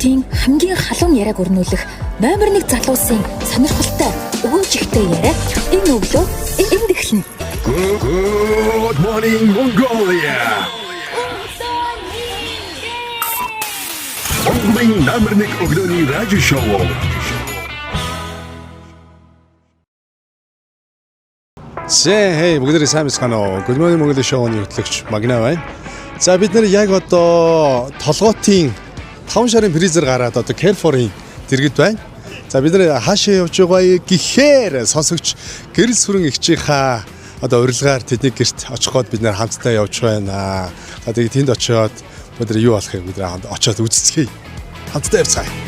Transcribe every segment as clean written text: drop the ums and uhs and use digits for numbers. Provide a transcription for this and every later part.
хотын хамгийн халуун яриаг өрнүүлэх номер 1 залуусын сонирхолтой өгөөжигтэй яриа энэ өглөө энд эхэлнэ. Good morning, Mongolia. Монголын номер 1 өглөөний радио шоу. За хей, бүгдээрээ сайн мэцгаана уу. Good Morning Mongolia шоуны хөтлөгч Магна байна. За, бид нэр яг одоо толгоотын 5 шарын фризер гараад одоо Carrefour-ын дэргэд байна. За, бид нэр хаашаа явж байгаа гэхээр сонсогч гэрэл сүрэн эгчийнхаа одоо урилгаар тэдний гэрт очих гээд бид нэр хамтдаа явж байна. За, тэгээд тэнд очиод бид нар юу болохыг бид нар хамт очиод үзцгээе. Хамтдаа явцгаая.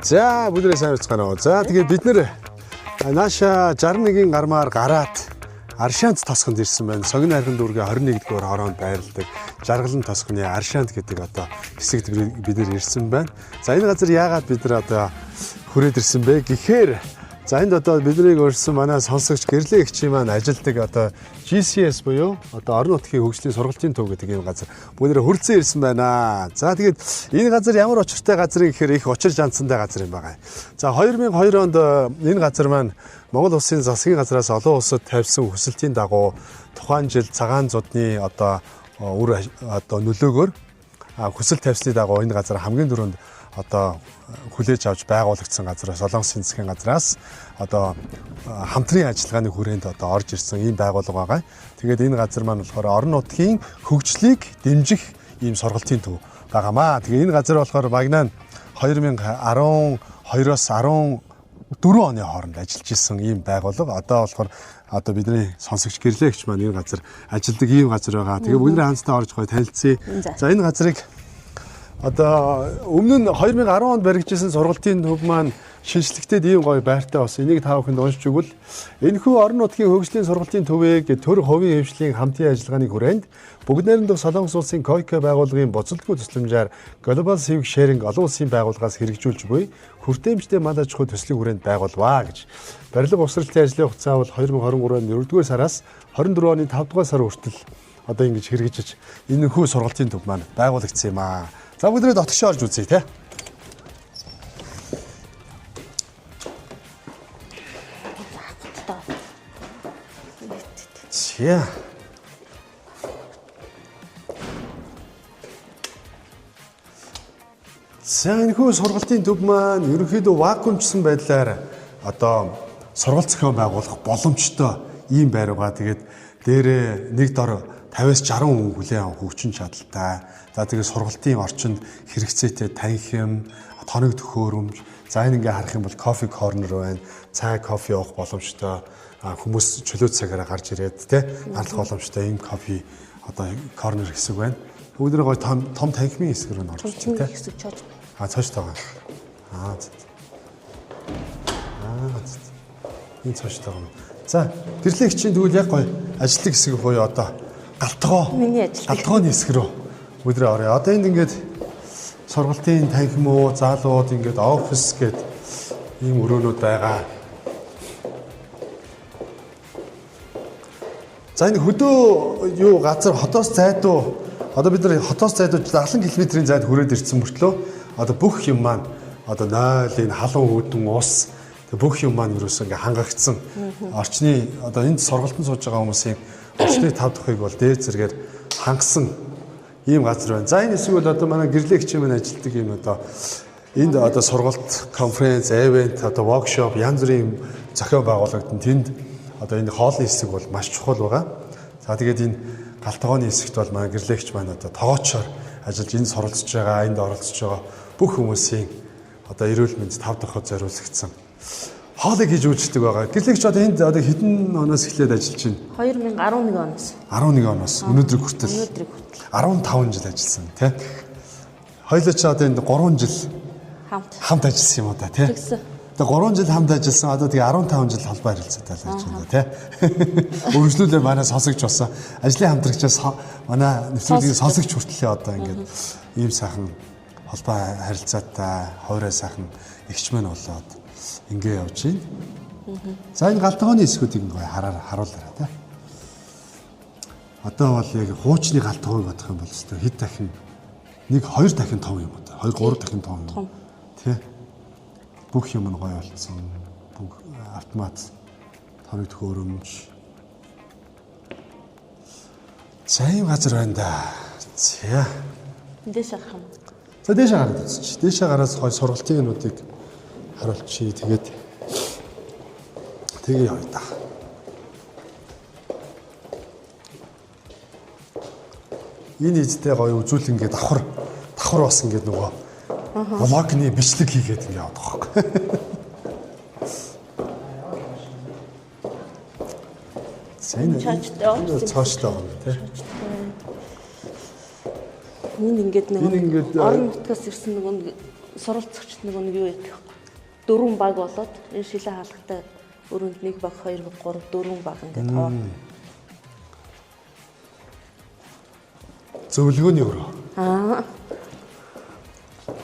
За, бүгдээрээ сайн байцгаана уу. За, тэгээд бид нэр нааша 61-ийн гармаар гараад Аршаант тосгонд ирсэн байна. Согин найрхан дүүргийн 21-р хороонд байрладаг Жаргалан тосгоны Аршаант гэдэг одоо хэсэгт бид нэр ирсэн байна. За, энэ газар яагаад бид нар одоо хүрээд ирсэн бэ гэхээр за, энд одоо биднийг урьсан манай сонсогч гэрлээ эгчийн маань ажилдаг одоо GCS буюу одоо орон нутгийн хөгжлийн сургалтын төв гэдэг ийм газар бүгдээрээ хүрэлцэн ирсэн байна. За, тэгээд энэ газар ямар учиртай газар юм гэхээр их учир жансантай газар юм байна. За, 2002 онд энэ газар маань Монгол улсын засгийн газраас олон улсад тавьсан хүсэлтийн дагуу тухайн жил цагаан зудны одоо үр одоо нөлөөгөөр хүсэл тавьсны дагуу энэ газар хамгийн түрүүнд одоо хүлээж авч байгуулагдсан газар, Солонгосын засгийн газраас одоо хамтран ажиллагааны хүрээнд одоо орж ирсэн ийм байгууллага байгаа. Тэгээд энэ газар маань болохоор орон нутгийн хөгжлийг дэмжих ийм сургалтын төв байгаамаа. Тэгээ энэ газар болохоор Багнаа 2012-оос 14 оны хооронд ажиллаж исэн ийм байгууллага. Одоо болохоор одоо бидний сонсогч гэрлээгч маань энэ газар ажилладаг ийм газар байгаа. Тэгээ бүгд хамтдаа орж гоё танилцъя. За, энэ газрыг одоо өмнө нь 2010 онд баригдсан сургалтын төв маань шинжлэхтэд ийм гоё байртай болсон. Энийг та бүхэнд уншиж өгвөл, энэхүү орон нутгийн хөгжлийн сургалтын төвийг төр хувийн хэвшлийн хамтын ажиллагааны хүрээнд Бүгд найрамдах Солонгос улсын Койко байгууллагын боцолтгүй тусламжаар Global Civic Sharing олон улсын байгууллагаас хэрэгжүүлж буй хүртээмжтэй мал аж ахуй төслийн хүрээнд байгуулваа гэж. Барилга усралтын ажлын хугацаа бол 2023 оны 4-р сараас 24 оны 5-р сар хүртэл одоо ингэж хэрэгжиж энэ хүү сургалтын төв маань байгуулагдсан юм аа. За, бүгдээ дотгошоо орж үзье те. За. За, энэхүү сургалтын төв маань ерөнхийдөө вакуумчсан байдлаар одоо сургалт зохион байгуулах боломжтой ийм байр байгаа. Тэгээд дээрээ нэг дор 50-аас 60 хүн хүлээн авах хөгжин чадалтай. За, тэгээд сургалтын орчинд хэрэгцээтэй танхим, тоног төхөөрөмж, за, энэ ингээ харах юм бол кофе корнер байна. Цай, кофе уух боломжтой. Хүмүүс чөлөө цагаараа гарч ирээд те гарлах боломжтой ийм кофе одоо корнер хэсэг байна. Бүгдээ гоё том том танхимын хэсэг рүү орж ирсэн те. Хэсэг чож. А, цоожтойгоо. Аа, зэ. Аа, зэ. Энэ цоожтойгоо. За, гэрлэгчийн тэгвэл яг гоё ажлын хэсэг буюу одоо галтгоо. Миний ажил. Галтгооны хэсэг рүү өдрөө орё. Одоо энд ингээд сургалтын танхим уу, заалууд, ингээд офис гээд ийм өрөөнүүд байгаа. За, энэ хөдөө юу газар хотоос зайдуу, одоо бид нар хотоос зайдуу 70 км-ийн зайд хүрээд ирсэн мөртлөө одоо бүх юм маань одоо 0 энэ халуун үүдэн ус тэг бүх юм маань ерөөсөө ингээ хангагдсан. Орчны одоо энд сургалтанд сууж байгаа хүмүүсийн орчны тав тухыг бол дээд зэрэгээр хангасан ийм газар байна. За, энэ хэсэг бол одоо манай гэрлэгч маань ажилладаг юм, одоо энд одоо сургалт, конференц, event, одоо workshop янз бүрийн юм зохион байгуулагдан тэнд одоо энэ хоолны хэсэг бол маш чухал байгаа. За, тэгээд энэ галтгооны хэсэгт бол манай гэрлэгч маань одоо тогоочоор ажиллаж энд суралцж байгаа, энд оролцож байгаа бүх хүмүүсийн одоо эрүүл мэнд тав дахад зориулагдсан Хоолыг хийж үйлчилдэг байгаа. Гэрлэгч одоо энд одоо хэдэн оноос эхлээд ажиллаж байна? 2011 оноос. 11 оноос өнөөдрийг хүртэл. Өнөөдрийг хүртэл. 15 жил ажилласан тий. Хоёлоо ч одоо энд 3 жил Хамт. хамт ажилласан юм уу да тий. Тэгсэн. Тэгээ 3 жил хамт ажилласан одоо тэгээ 15 жил холбоо харилцаатай л байж байна тий. Өргөжлүүлээ манай сонсогч болсон. Ажлын хамтрагчаас манай нэвтрүүлгийн сонсогч хүртлээ одоо ингээд ийм сайхан холбоо харилцаатай хойроо сайхан эгч мэн болоод ингээ явж байна. За энэ галтгооны хэсгүүдийг ингээ хараар харуулаарай тий. Одоо бол яг хуучны галтгоог бодох юм бол өстой хэд дахин нэг хоёр дахин том юм одоо 2 3 дахин том юм. Тий. Бүх юм нь гоё болцсон. Бүх автомат тоног төхөөрөмж. За ийм газар байна да. За. Дээш авах юм. За дээшээ гараад үзчих. Дээшээ гараас гоё сургалтын юмнуудыг харуулчих. Тэгээд тэгээ явъя да. Энэ эзтэй гоё үзүүл ингээд давхар давхар бас ингээд нөгөө влогны бичлэг хийгээд ингээд яваад байгаа байхгүй. За энэ Цоочтой байгаа. цоочтой байгаа юм тий. Энэ ингээд нэг Энэ ингээд, орон нутгаас ирсэн нөгөө нэг суралцагчд нөгөө нэг юу яадаг вэ? Дөрвөн баг болоод энэ шилэн хаалгатай өрөөнд 1 баг, 2 баг, 3, 4 баг ингээд хаваа. Зөвлөгөөний өрөө. Аа.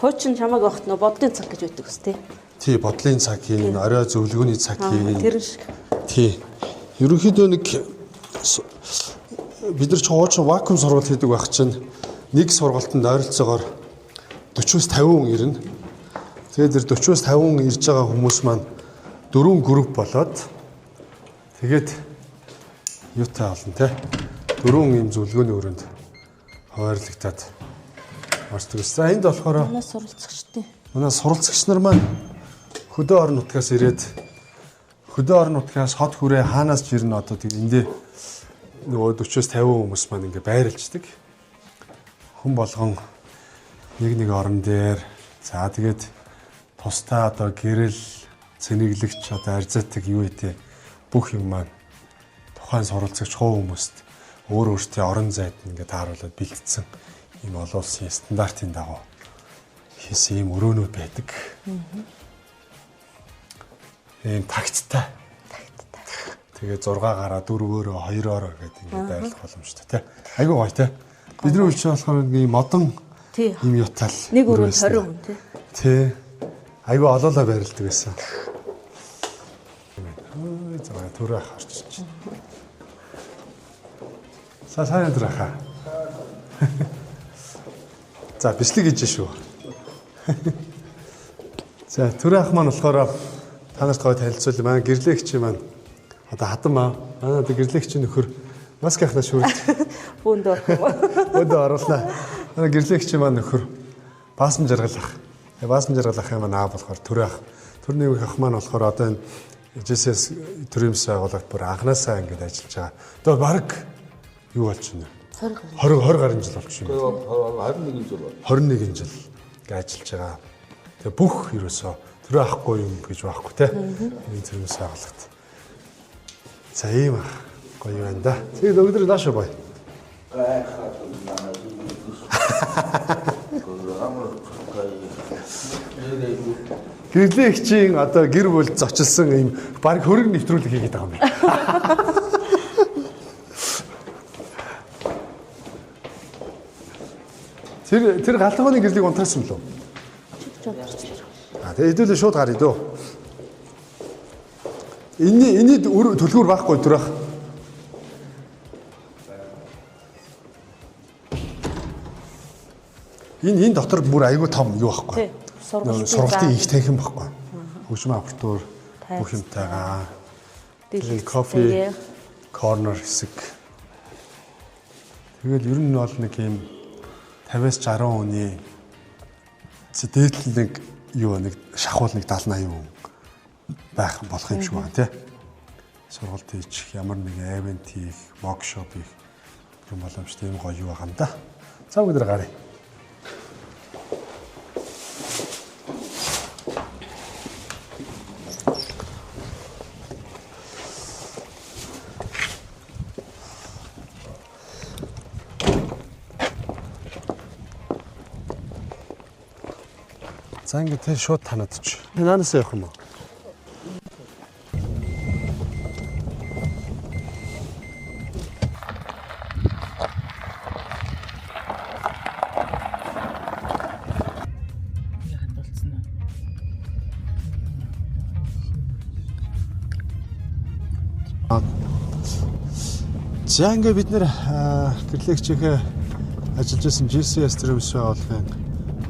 Хуучин чамааг багт нөгөө бодлын цаг гэж байдаг ус тий. Тий, бодлын цаг хийн, орой зөвлөгөөний цаг хийн. Тэр шиг. Тий. Ерөнхийдөө нэг бид нар ч хуучин вакуум сургалт хийдэг байх чинь нэг сургалтанд ойролцоогоор 40-с 50 хүн ирнэ. Тэгээд тэр 40-с 50 хүн ирж байгаа хүмүүс маань дөрвөн групп болоод тэгээд юутай болно те. Дөрвөн ийм зөвлөгөөний өрөөнд хуваарлагдаад ордог. За энд болохоор Манай суралцагчдын манай суралцагч нар маань хөдөө орон нутгаас ирээд хөдөө орон нутгаас хот хүрээ хаанаас ч ирнэ одоо тэг эндээ нөгөө 40-с 50 хүмүүс маань ингээ байрлцдаг. Хүн болгон нэг нэг орон дээр за тэгээд тусдаа одоо гэрэл цэнэглэгч одоо арзаатаг юу гэдэг бүх юм маань тухайн суралцагч хувь хүмүүст өөр өөртөө орон зайд ингээ тааруулаад бэлтгэсэн ийм олон улсын стандартын дагуу хийсэн ийм өрөөнүүд байдаг. Ийм тагттай. тагттай. Тэгээ 6 гараа 4-өөр 2-ороо гэдэг ингээд байрлах боломжтой тий. Айгуу гоё тий. Бидний үеч болохоор нэг ийм модон Тий. ийм ютал. Нэг өрөөнд 20 хүн тий. Тий. Айгуу олоолаа байрладаг байсан. Ой заа төрөө ах орчиж. За сайн өдөр ахаа. За бичлэг хийж шүү. За төрөө ах маань болохоор та нарт гоё танилцуул. Манай гэрлэгч маань одоо хатан маа. Манай одоо гэрлэгч нөхөр маск ахна шүрд. Бүүнд орох юм. Өдөө оруулнаа. Манай гэрлэгч маань нөхөр Баасан жаргал ах. Тэгээ Баасан жаргал ахын маань аа болохоор төрөө ах. Төрний ах маань болохоор одоо энэ JCS төрийн байгууллагт бүр анханасаа ингэж ажиллаж байгаа. Одоо баг юу болж байна? 20 гаруй. 20 20 гаруй жил болж байна. 21 жил бол. 21 жил ингэ ажиллаж байгаа. Тэгээ бүх ерөөсөө төрөө ахгүй юм гэж байхгүй те. Энэ төрийн байгууллагт. За ийм ах гоё юм байна да. Тэгээд өнөөдөр нааш гоё. Гайхаад манай Гэрлэгчийн одоо гэр бүл зочилсан ийм баг хөрөг нэвтрүүлэг хийгээд байгаа юм байна. Тэр тэр галтгооны гэрлийг унтраасан болов уу? А тэгээ хэдүүлээ шууд гаръя дөө. Энэний энэний түлхүүр байхгүй түр ах. Энэ энэ дотор бүр айгүй том юу байхгүй. Тий, сургалтын Нөгөө сургалтын зал. их танхим байхгүй. Хөгжмөн аппаратур бүх юмтайгаа. Дэлгэцтэй. Кофе корнер хэсэг. Тэгэл ер нь бол нэг юм 50-аас 60 хүний дээдл нэг юу нэг шахуул нэг 70 80 хүн байх болох юм шиг байна тий. Сургалт хийчих, ямар нэг event хийх, workshop хийх юм боломжтой юм гоё юу байгаа юм да. За бүгд гаръя. За ингээд тэр шууд танаад чи. Наанаас явах юм уу? За ингээд бид нэр гэрлэгчийнхээ ажиллаж байсан GCS төрийн төсвийн байгууллагын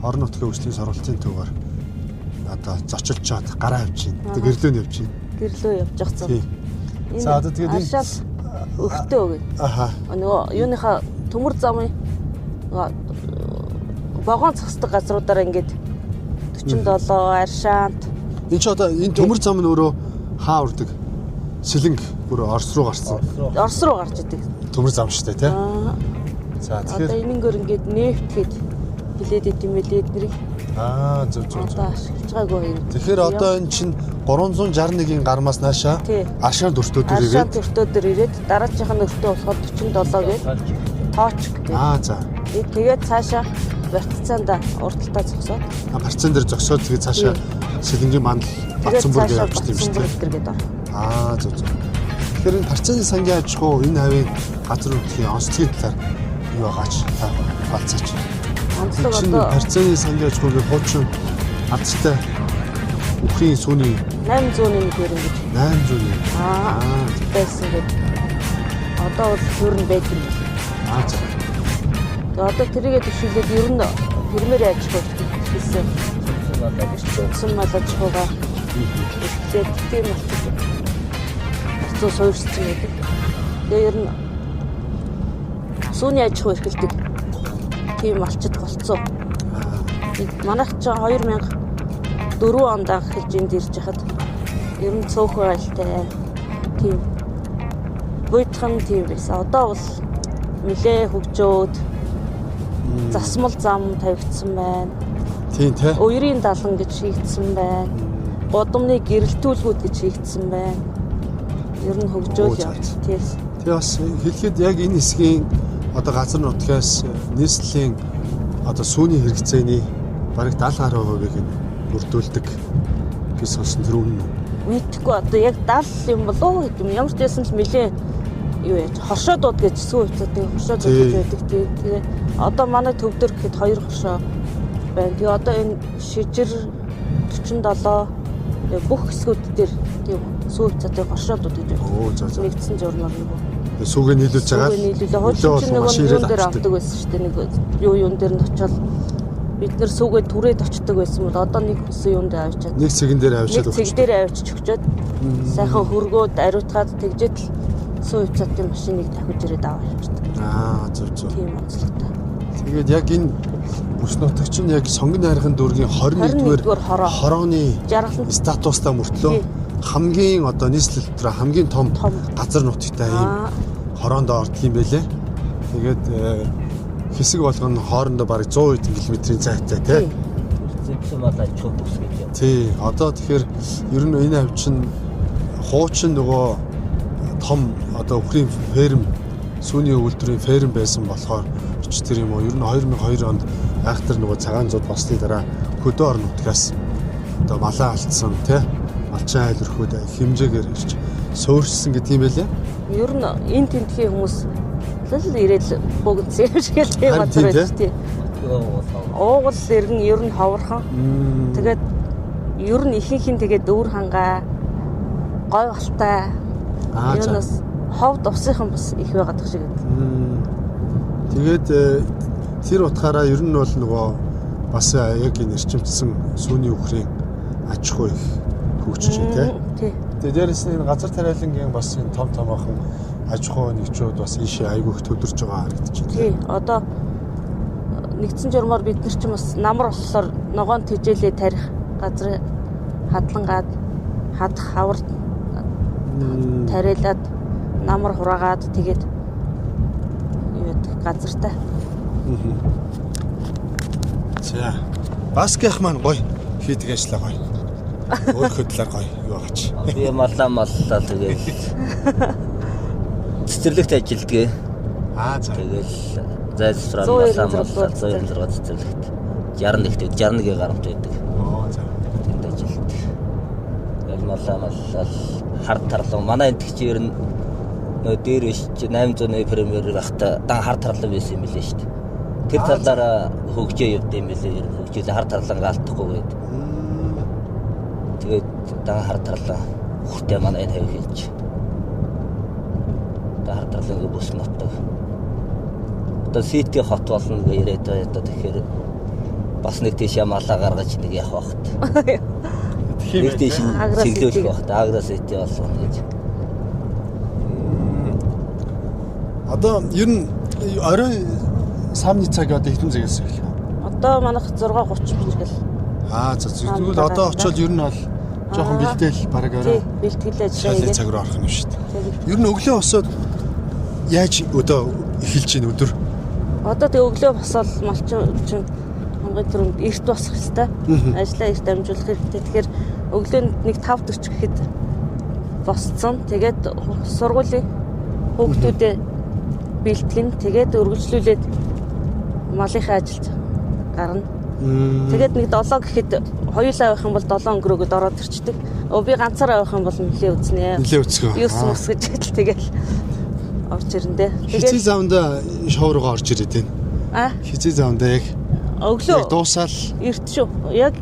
орон нутгийн хөгжлийн сургалтын төвөөр одоо зочилчоод гараа авч байна. Одоо гэрлөө нь явж байна. Гэрлөө явж явах зам. Тий. За одоо тэгээд энэ Аршаал өртөө өгье. аха Нөгөө юуныхаа төмөр замын нөгөө вагон цогцдог газруудаараа ингээд 47 Аршаант энэ чи одоо энэ төмөр зам нь өөрөө хаа урдаг Сэлэнг бүр Орос руу гарсан Орос руу гарч идэг. төмөр зам шүү дээ тий. Аа. За Одоо тэгэхээр энэнгээр ингээд нефт гээд хилээд идэм мэлээ эднэрийг аа зөв зөв зөв. одоо ашиглаж байгаагүй юм. Тэгэхээр одоо энэ чинь 361-ийн гармаас наашаа Тий. Аршаан өртөө дээр Аршаан ирээд өртөө дээр ирээд дараачих нь өртөө болохоор 47 гээд тооч гээд. аа за Тэгээд цаашаа Бартцаанда урдталтаа зогсоод Барцан дээр зогсоод тэгээд цаашаа Сэлэнгийн мандал тэгээд Батсанбүр цаашаа дээр авчт юм шүү дээ. Батсанбүр гээд орно. Аа зөв зөв. Тэгэхээр энэ Барцаны сангийн аж ахуй энэ хавийн газар нутгийн онцлогийн талаар юу байгаач та хуваалцаач. Онцлог Чинь одоо Барцаны сангийн аж ахуйг хуучин алдартай үхрийн сүүний 801 хөрөн гэж 800 аа байсан гээд одоо бол хөрөн байт юм байна. Аа за. Тэгээ одоо тэрийгэ төвшүүлээд ер нь фермер аж ахуй хийсэн. Цэцэн мал аж ахуйгаа эхлээд тийм болчих. Хэцүү суурьшсан байдаг. Тэгээ ер нь сүүний аж ахуй эрхэлдэг тийм малчд болцсон. Манайх ч 2004 онд анх эхэлж энд ирж хахад ер нь цөөхөн айлтай тийм буйтхан тийм байсан. Одоо бол нэлээ хөгжөөд засмал зам тавигдсан байна. Тийм те. Уярын далан гэж хийгдсэн байна. Гудамны гэрэлтүүлгүүд гэж хийгдсэн байна. Ер нь хөгжөөл явж. Тийм. Тэгээ бас хэлэхэд яг энэ хэсгийн одоо газар нутгаас нийслэлийн одоо сүүний хэрэгцээний бараг 70 гаруй хувийг нь бүрдүүлдэг гэж сонсон тэр үнэн үү? Мэдхгүй одоо яг 70 юм болов уу гэдэг юм. Ямар ч байсан л нэлээ юу яаж хоршоодууд гэж сүү хувьцаатай хоршоодууд гэж байдаг. Тэгээ одоо манай төв дээр гэхэд 2 хоршоо байна. Тэгээ одоо энэ шижир 47 бүх хэсгүүд дээр тийм сүү хувьцаатай хоршоодууд гэж байна. Оо за за. Нэгдсэн журмаар нөгөө Сүүгээ нийлүүлж байгаа. Сүүгээ нийлүүлээ. Хуучин чинь нөгөө юун дээр авдаг байсан шүү дээ. Нэг юу юун дээр нь очиод бид нэр сүүгээ түрээд очдөг байсан бол одоо нэг хүссэн юун дээр авчиад нэг цэгэн дээр авчиад нэг цэг дээр авчиж өгчөөд сайхан хөргөөд ариутгаад тэгжээд л сүү хувьцаатын машиныг дахиж ирээд аваа явчихдаг. Аа зөв зөв. Тийм онцлогтой. Тэгээд яг энэ бүс нутаг чинь яг Сонгон найрхан дүүргийн 21-р хорооны статустай мөртлөө хамгийн одоо нийслэл дотор хамгийн том газар нутагтай ийм хороонд ордог юм байлээ. Тэгээд хэсэг болгоно хоорондоо бараг 100 хэдэн километрийн зайтай тий. Зэмсэн мал аж ахуй бүс гэж юм. Тий. Одоо тэгэхээр ер нь энэ хав чинь хуучин нөгөө том одоо үхрийн ферм сүүний үйлдвэрийн ферм байсан болохоор ч тэр юм уу. Ер нь 2002 онд айхтар нөгөө цагаан зуд болсны дараа хөдөө орон нутгаас одоо малаа алдсан тий. Малчин айл өрхүүд хэмжээгээр ирж суурьшсан гэдэг юм байлээ. Ер нь энэ тентхийн хүмүүс л ирээд бөгөнцсөн юм шиг л тийм газар байж тий. Уугуул иргэн ер нь ховорхон. Тэгээд ер нь ихэнх нь тэгээд өвөр хангаа гой балтай. Юунаас ховд усынхан бас их байгаад тах шиг байна. Тэгээд тэр утгаараа ер нь бол нөгөө бас яг энэ эрчимжсэн сүүний үхрийн аж ахуй их хөгжиж байна тий. Тэгээд дээрэс нь энэ газар тариалангийн бас энэ том томоохон аж ахуй нэгжүүд бас ийшээ айгүй их төвлөрж байгаа харагдаж байна. Тий. Одоо нэгдсэн журмаар бид нар ч бас намар болохоор ногоон тэжээлээ тарих газар хадлангаад хадах хавар тариалаад намар хураагаад тэгээд юу яадаг газартай. За. Баских маань гоё хийдэг ажиллаа гоё. Өөрийнхөө талаар гоё юу байгаач. Би маллаа тэгээд цэцэрлэгт ажилдгээ. Аа за. Тэгэл зайлсраа маллаа 196 цэцэрлэгт 61-т 61-ийн гарамт байдаг. Оо Малаа маллал хар тарлан манай энэ чи ер нь нөө дээр биш чи 801 премьер байхдаа дан хар тарлан байсан юм билээ шүү дээ. Тэр талаараа хөгжөө явд юм билээ. Ер нь хөгжөөлөө хар тарлан гаалтахгүй гээд. Тэгээд дан хар тарлан хүртээ манай энэ хавь хэлж. Дан хар тарлангийн бүс нотог. Одоо Сити хот болно гэж яриад байгаа. Одоо тэгэхээр бас нэг тийшээ малаа гаргаж нэг явах багт. Нэг тийш Агро чиглүүлэх Сити. багт. Агро Сити болгоно гэж. Одоо ер нь орой савны цаг одоо хэдэн цагээс эхлэх вэ? Одоо манайх 6:30 бэлгэл. Аа за тэгвэл одоо очиод ер нь бол жоохон бэлдээл бараг Тий, орой бэлтгэлээ ажиллаа шалын хийгээд. цаг руу орох юм шүү дээ. Тэгээд Ер нь өглөө босоод яаж өдөө эхэлж байна өдөр? Одоо тэг өглөө босоод малчин чинь хамгийн түрүүнд эрт босох хэрэгтэй. Ажлаа эрт амжуулах хэрэгтэй. Тэгэхээр өглөөнд нэг 5:40 гэхэд босцсон. Тэгээд сургуулийн хүүхдүүдэд бэлтгэн. Тэгээд өргөжлүүлээд малынхаа ажилд гарна. Тэгээд нэг 7 гэхэд хоёулаа явах юм бол 7 өнгөрөөгд ороод ирчдэг. Өө би ганцаараа явах юм бол нэлээ үзнэ. Нэлээ үцгөө. Юус мус гэж хэл тэгэл орж ирэндээ. Хизээ замдаа шоу руугаа орж ирээд байна. А Хизээ замдаа яг өглөө яг дуусаал эрт шүү. Яг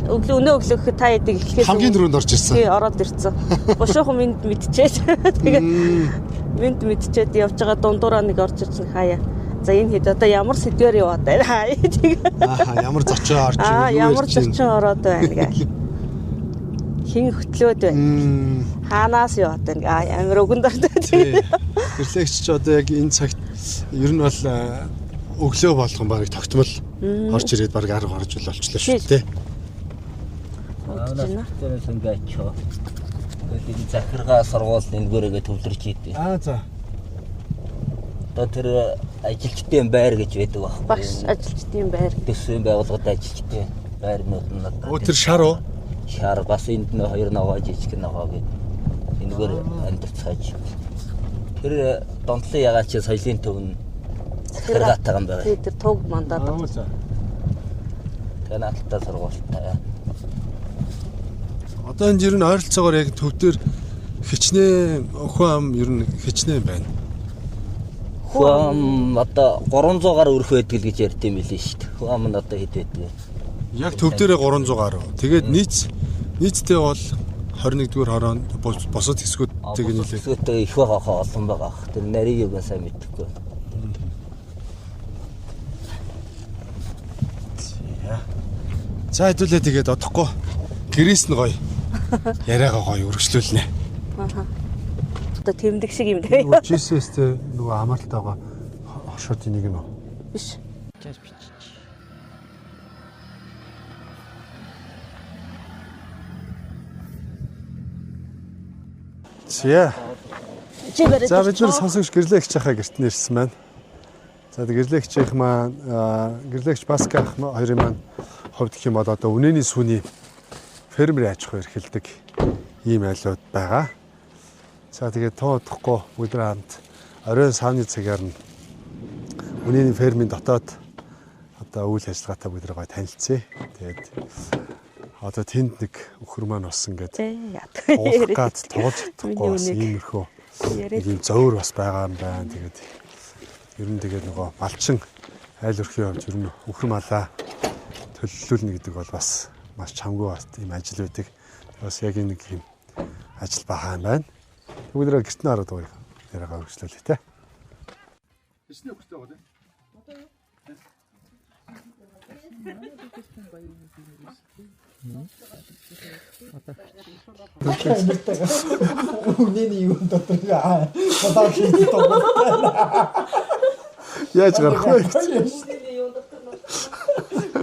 өглөө өнөө өглөө гэхэд та яадаг эхлэхээс хамгийн түрүүнд орж ирсэн. Тий, ороод ирсэн. Бушуухан минь мэдчихэд. Тэгээ минь мэдчихэд явж байгаа дундуураа нэг орж ирсэн хаяа. За энэ хэд одоо ямар сэдвээр яваад байна. Хаяа тэгээ. Аа ямар зочин орж Аа ирв, юу ямар ярьж байна? зочин ороод байна гээл. Хин хөтлөөд байна. Хаанаас яваад байна. Аа амар өгөн дортой. Тий. Гэрлэгч чи одоо яг энэ цагт ер нь бол өглөө болгон бараг тогтмол орж ирээд бараг арга орж л болчлоо шүү дээ. Удаж байна. Тэрээс ингээ очоо. Тэгэл энэ захиргаа сургууль энэгээрээ төвлөрч идэв. Аа за. Одоо тэр ажилчдын байр гэж байдаг байхгүй. Багш ажилчдын байр. Төсвийн байгууллагад ажилчдын байрнууд нь одоо Өө тэр шар уу? шар бас энд нэ хоёр ногоо жижиг ногоо гэд энэгээр амьдарцгааж. Тэр донтлын ягаа чи соёлын төв нь захиргаатайхан юм байна. Тий тэр туг мандаад. Аа за. Тэгээ наадтал сургуультай. Одоо энэ ер нь ойролцоогоор яг төв дээр хичнээн өхөн ам ер нь хичнээн байна. Хуам одоо 300 гаруй өрх байдаг л гэж ярьд юм билээ шүү дээ. Хуам нь одоо хэд байдаг вэ? Яг төв дээрээ 300 гаруй. Тэгээд нийтдээ бол 21-р хороонд бусад хэсгүүдтэйг нь нэлээ. Хэсгүүдтэй их байгаа хаа олон байгаа ах. Тэр нарийн юг сайн мэдэхгүй. За хэдүүлээ тэгээд одохгүй гэрээс нь гоё. Яриагаа гоё үргэлжлүүлнэ. Одоо тэмдэг шиг юм дээ. Нөгөө Jesus-тэй нөгөө хамааралтайгаа хошоодын нэг нь үү? Биш. За. Чи бариад. За бид нар сонсогч гэрлэгч хаа гэрт нь ирсэн байна. За тэг гэрлэгчийнх маань гэрлэгч Баска ах хоёрын маань хувьд гэх юм бол одоо үнэний сүний фермерийн аж ахуй эрхэлдэг ийм айлууд байгаа. За тэгээд тоо удахгүй бүгд хамт оройн сааны цагаар нь үнэний фермийн дотоод одоо үйл ажиллагаатай бүгд гой танилцъя. Тэгээд одоо тэнд нэг өхөр маань бас ингээд уулах гад туулж чадахгүй бас иймэрхүү нэг юм зөөр бас байгаа юм байна. Тэгээд ер нь тэгээд нөгөө малчин айл өрхийн хувьд ер нь өхөр малаа төлөлүүлнэ гэдэг бол бас маш чамгүй бас ийм ажил байдаг. Бас яг энэ нэг юм ажил баха юм байна. Бүгдээ гэрт нь ороод байгаа яриагаа үргэлжлүүлье те. Хэсний өхөртэй байгаа те. Үнэний юун дотор болоо хийдэг даа. Яаж гарах вэ?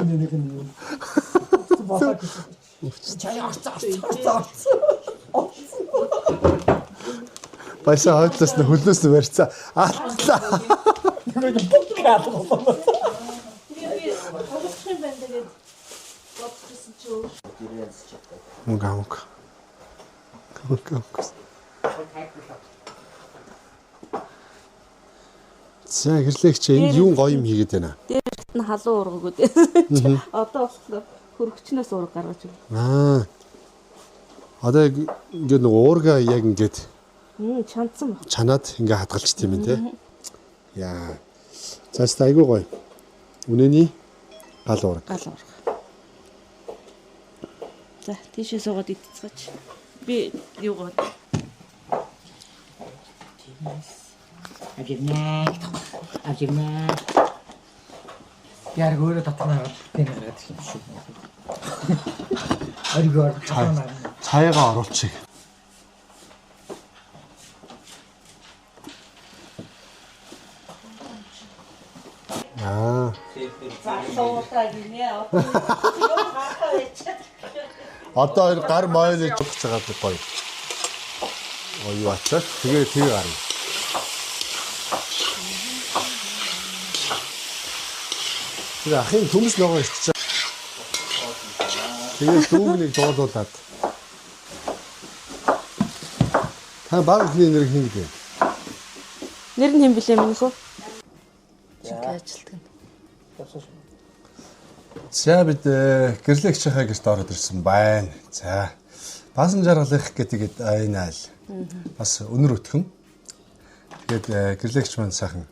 Үнэнийх нь юу. Болоо хийдэг. Чай орцоо орцоо орцоо. Баясаа хойдлоос нь хөлөөс нь барьцаа. Алтлаа. Нэг подкаст болоо. Мөнгө амг. Мөнгө амг. За гэрлэгч энд юун гоё юм хийгээд байна. Дээрт нь халуун ургаг үү. Одоо болохоор хөргөчнөөс ураг гаргаж байна. Аа. Одоо яг ингээд нэг уурга яг ингээд Чандсан баг. чанаад ингээ хадгалж тийм ээ те. Яа. За өстой айгүй гоё. Үнэний гал уурга. Гал уурга. За тийшээ суугаад идцгээч. Би юугаа Авч ирнэ. Авч ирнэ. Яг өөрөө татнаа би нэг гаргаад ирэх юм шүү. Оргиор татнаа. Цаягаа оруулчих. Аа. залуудаа гинэ. Одоо Одоо хоёр гар мойл гэж бодож байгаа би гоё. Гоё юу ачаа. Тэгээ тэгээ гарна. Тэр ахын төмс ногоо иччихэ. Тэгээ дүүг нэг дуулуулад. Та баг өхний нэр хин гэдэг. Нэр нь хэн блэ минийх үү? Жинхэнэ ажилтг нь. За бид гэрлэгчийнхаа гэрт ороод ирсэн байна. За Баасан жаргалах гэдэг энэ айл бас өнөр өтгөн. Тэгээд гэрлэгч маань сайхан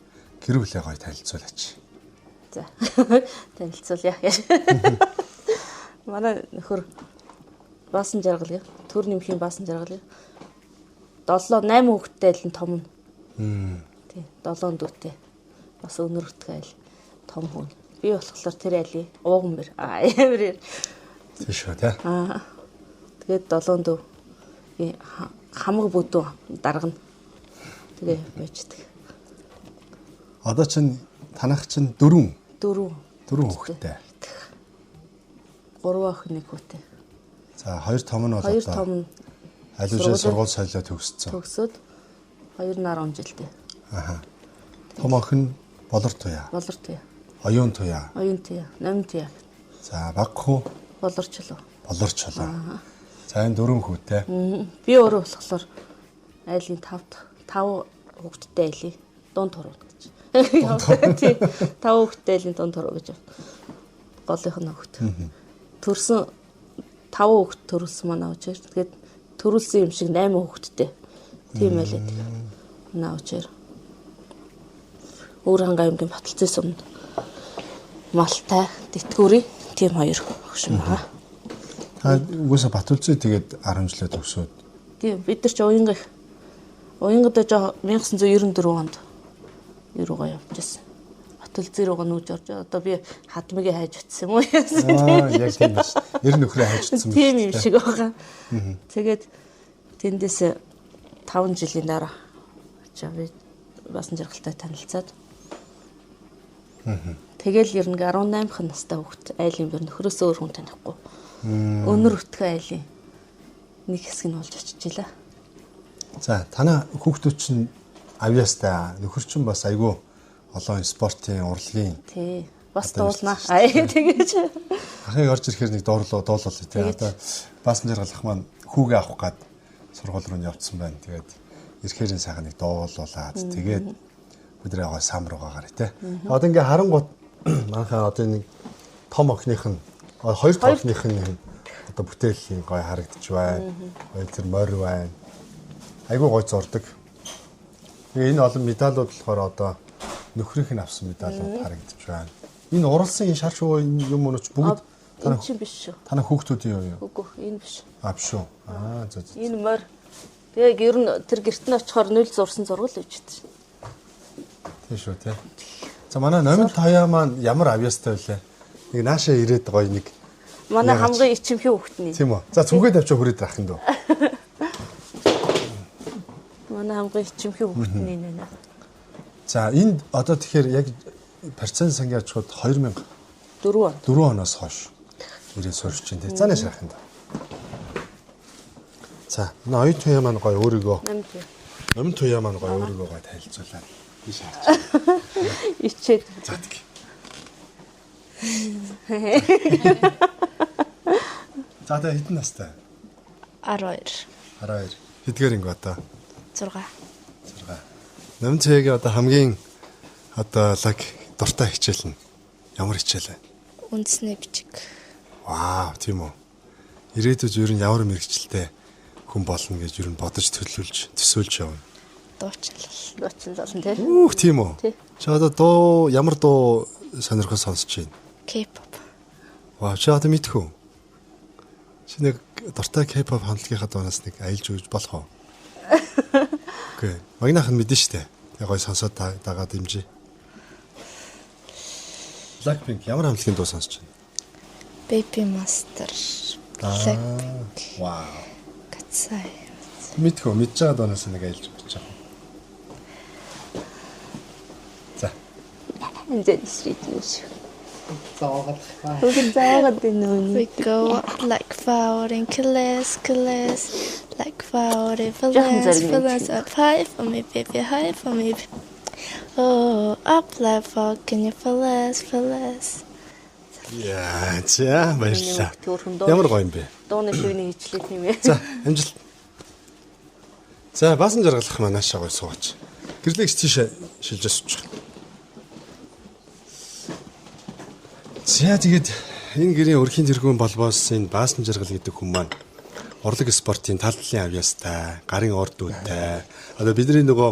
гэр бүлээ гоё танилцуулаач. За. Танилцуулъя. Манай нөхөр Баасан жаргал гэ. Төр нэмхийн Баасан жаргал гэ. 7 8 хүүхэдтэй айл нь том нь. Тий, 7 дүүтэй. Бас өнөр өтгөн айл том хүн. Би болохоор тэр айлын ууган бэр. Аа, ямар. Тийм шүү тий. Аа. Тэгээд 7 дүү хамаг бүдүү даргана. Тэгээ байждаг. Одоо чинь танах чинь дөрвөн Дөрөв. дөрвөн хүүхэдтэй. Гурван охин нэг хүүтэй. За хоёр том нь бол Хоёр одоо том нь аль үшээ сургууль соёлоо төгссөн. төгсөөд 2.10 жилдээ. Том охин Болор туяа, Болор туяа. Оюун туяа. Оюун туяа, Номин туяа, За баг хүү Болор чулуу. Болор чулуу. За энэ дөрвөн хүүтэй. Би өөрөө болохоор айлын 5 5 хүүхэдтэй айлын дунд туруу гэж. Тий. 5 хүүхэдтэй айлын дунд туруу гэж. Голынх нь хүүхэд. Төрсөн 5 хүүхэд төрүүлсэн манай учир. Тэгээд төрүүлсэн юм шиг 8 хүүхэдтэй. Тийм айл байдаг. Манай учир. Өвөр хангай аймгийн Баталцын сумд Малтай, Тэтгэврийн тийм хоёр хөгшин байгаа. Та угаасаа Батүлзээ тэгээд 10 жилээ төгсөөд Тийм бид нар ч уянгах уянгад жоо 1994 онд юуруугаа явж байсан. Баталзээ руугаа нүүж орж одоо би хадмыгээ хайж утсан юм уу? Аа яг тийм биш. Ер нөхрөө хайжсан Тийм юм шиг байгаа. Тэгээд тэндээс 5 жилийн дараа очоо би басан жаргалтай танилцаад. Тэгэл ер нь 18 настай хүүхэд айлын бэр нөхрөөсөө өөр хүн танихгүй. Өнөр өтгөн айлын нэг хэсэг нь болж очиж илаа. За танаа хүүхдүүд чинь авьяастай нөхөр чинь бас айгүй олон спортын урлагийн Тий. Бас Одоо дуулнаа. Аа тэгэж. ахыг орж ирэхээр нэг дуурлуу дуулал тий. Тэгэж. Одоо баасан жаргалах маань хүүгээ авах гад сургууль руу нь явцсан байна. Тэгээд ирэхээр нь сайхан нэг дуулуулад тэгээд өдрөө гой сам руугаа гараа тий. Одоо ингээ харангуут манайхаа одоо нэг том охиных нь хоёр том охиных нь одоо бүтээлийн гой харагдаж байна. Гой тэр морь байна. Айгүй гой зурдаг. Тэгээ энэ олон медалууд болохоор одоо нөхрийнх нь авсан медалууд харагдаж байна. Энэ уралсан энэ шар шувуу энэ юм уу ч бүгд Энэ чинь биш шүү. танай хүүхдүүдийн юу юу? Үгүй энэ биш. А биш үү. Аа зөө зөө. Энэ морь. Тэгээ ер нь тэр гэрт нь очихоор нүл зурсан зураг л өвчт. Тийм шүү тий. За манай номин тоёо маань ямар авьяастай байлаа. Нэг наашаа ирээд гоё нэг Манай Яагаад ч- хамгийн ичимхий хүүхдний. тийм үү. За зүгээ тавьчаа хүрээд рах юм дөө. Манай хамгийн ичимхий хүүхдний нэ. За энд одоо тэгэхээр яг процент сангийн аж ахуйд 2004 4 он. оноос хойш ирээ суурч чинь тий. За нааш рах юм дөө. За манай оюун туяа маань гоё өөрийгөө 8 тий. номин туяа маань гоё өөрийгөө гоё танилцуулаад тийш харж. Ичээд. За тэг. За та хэдэн настай? 12 12. Хэдгээр ингээ одоо? 6 6. Номин цэгийн одоо хамгийн одоо лаг дуртай хичээл нь ямар хичээл вэ? үндэсний бичиг Вау, тийм үү. Ирээдүйд ер нь ямар мэрэгчлээ хүн болно гэж ер нь бодож төлөвлөж төсөөлж явна. Дуучин л. Дуучин л болно тий. Үүх, тийм үү? Тий. Чи одоо дуу, ямар дуу сонирхол сонсож байна? K-pop. Вау, чи одоо мэдэх үү? Чи нэг дуртай K-pop хамтлагийнхаа дуунаас нэг аялж өгч болох уу? Окей. Магнах нь мэдэн штэ. Тэгээ гой сонсоод дагаад дэмжиж. Blackpink ямар хамтлагийн дуу сонсож байна? Baby Monster. Blackpink. Вау. Katsai. Мэдэх үү? Мэдж байгаа дуунаас нэг аялж өгч байгаа. За. Энэ зэн юм шиг. Зоогоод. Үгүй заагаад байна үү? We go up like floating killers, killers, like floating Жохон villains, зэрэг юм villains шиг. up high for me, baby, high for me. Oh, up like fucking fellas, fellas. Яа, за, баярлалаа. Түүрхэн дуу. Ямар гоё юм бэ? Дууны шивний хичлээ тийм ээ. За, амжилт. За, баасан жаргалах манаашаа гоё суугач. Гэрлэгч тийш шилжээ суучих. За, тэгээд энэ гэрийн өрхийн тэргүүн болбоос энэ баасан жаргал гэдэг хүн маань урлаг спортын тал талын авьяастай, гарын урд дүүтэй. Одоо бидний нөгөө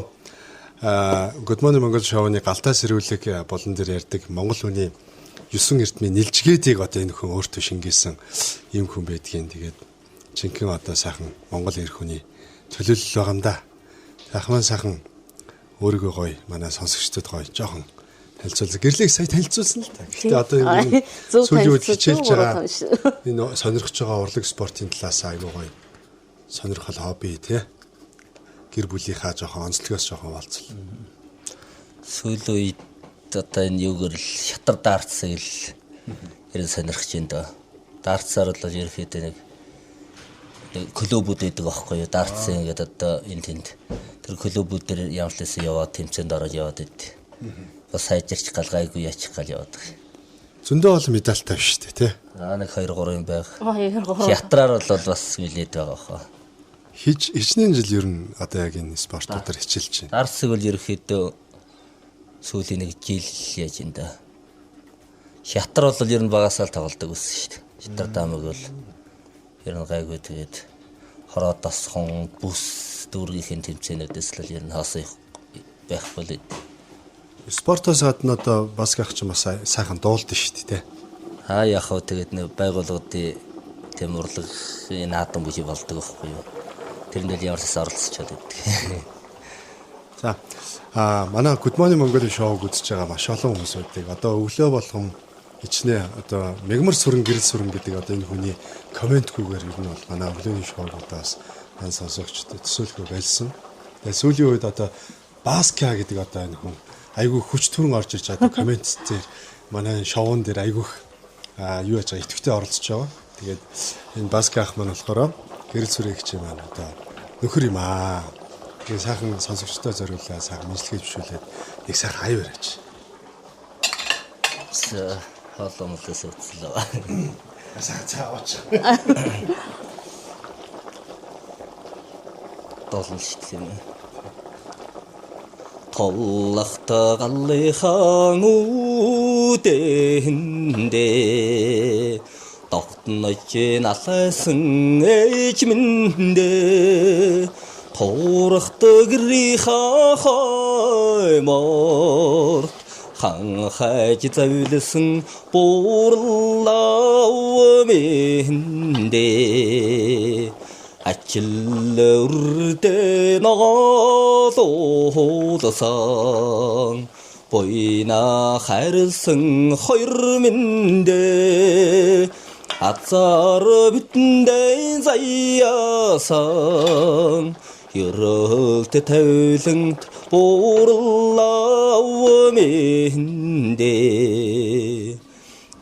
Good Morning Mongol шоуны галтаа сэрүүлэг болон дээр ярьдаг Монгол хүний 9 эрдмийн нилжгээдийг одоо энэ хүн өөртөө шингээсэн ийм хүн байдгийн. Тэгээд жинхэнэ одоо сайхан Монгол эр хүний төлөөлөл байгаа юм да. Ах маань сайхан өөрийгөө гоё манай сонсогчдод гоё жоохон танилцуулсан. Гэрлийг сая танилцуулсан л та. Гэхдээ одоо энэ Зөв сүүлийн үед танилцуулсан, хичээлж буруу байгаа таньсан. энэ сонирхож байгаа урлаг спортын талаас айгуу гоё сонирхол хобби тий. Гэр бүлийнхаа жоохон онцлогоос жоохон болцол. Сүүлийн үед одоо энэ юугаар л шатар даарцсыг л ерэн сонирхож байна доо. Даарцсаар бол ерөөхдөө нэг клубүүд байдаг аахгүй юу? Даарцсан ингээд одоо энэ тэнд тэр клубүүд дээр ямар ч лээсэн яваад тэмцээнд ороод яваад байд. Бас сайжирч гал гайгүй яачих гал яваад байгаа. Зөндөө олон медальтай биш үү тий. Аа 1 2 3 юм байх. 2 3. Шатраар бол бас нилээд байгаа хаа. Хич хичнээн жил ер нь одоо яг энэ спортуудаар хичээлж байна. Даарцыг бол ерөөхдөө сүүлийн нэг жил яаж юм да. Шатар бол ер нь багасаа л тоглодог байсан шүү дээ. Шатар даамаг бол ер нь гайгүй тэгээд хороо тасхон бүс дүүргийнхэн тэмцээнүүдээс л ер нь хаасан байхгүй л. Спортоос гадна одоо бас гах чинь бас сайхан дуулдаг шүү дээ тий. Аа яг хөө тэгээд нэг байгууллагын тийм урлагийн наадам бүжиг болдог байхгүй юу. Тэрэнд л ямар ч гэсэн оролцож чаддаг. За манай Good Morning Mongolia шоуг үзэж байгаа маш олон хүмүүсүүдийг одоо өглөө болгон хичнээн одоо мегмар сүрэн гэрэл сүрэн гэдэг одоо энэ хүний комментгүйгээр ер нь бол манай өглөөний шоугуудаас мань сонсогчдод төсөөлөхөө байлсан. Тэгээ сүүлийн үед одоо Баска гэдэг одоо энэ хүн айгүй хүч түрэн орж ирж одоо коммент дээр манай шоун дээр айгүйх юу яаж байгаа идэвхтэй оролцож байгаа. Тэгээд энэ Баска ах маань болохоор гэрэл сүрээ гэж юм маань одоо нөхөр юм аа. Тэгээ сайхан сонсогчдод зориулаа сайхан мэдлэгээ бишүүлээд нэг сайхан аяа бариач. Хоол умлаас үтслээ. Сайхан цаа ууч. Долно шүү дээ юм. Толлохтой галлынхаа үдэндээ тогтнож налайсан ээж минь дээ туурахт гэрийнхаа хойморт хан хайж завлсан буурлав минь дээ ачил үрдэ ноголуулсан буйна хайрлсан хоёр минь дээ азар битэндээ заяасан ерөөлт тавилант буурлав минь дээ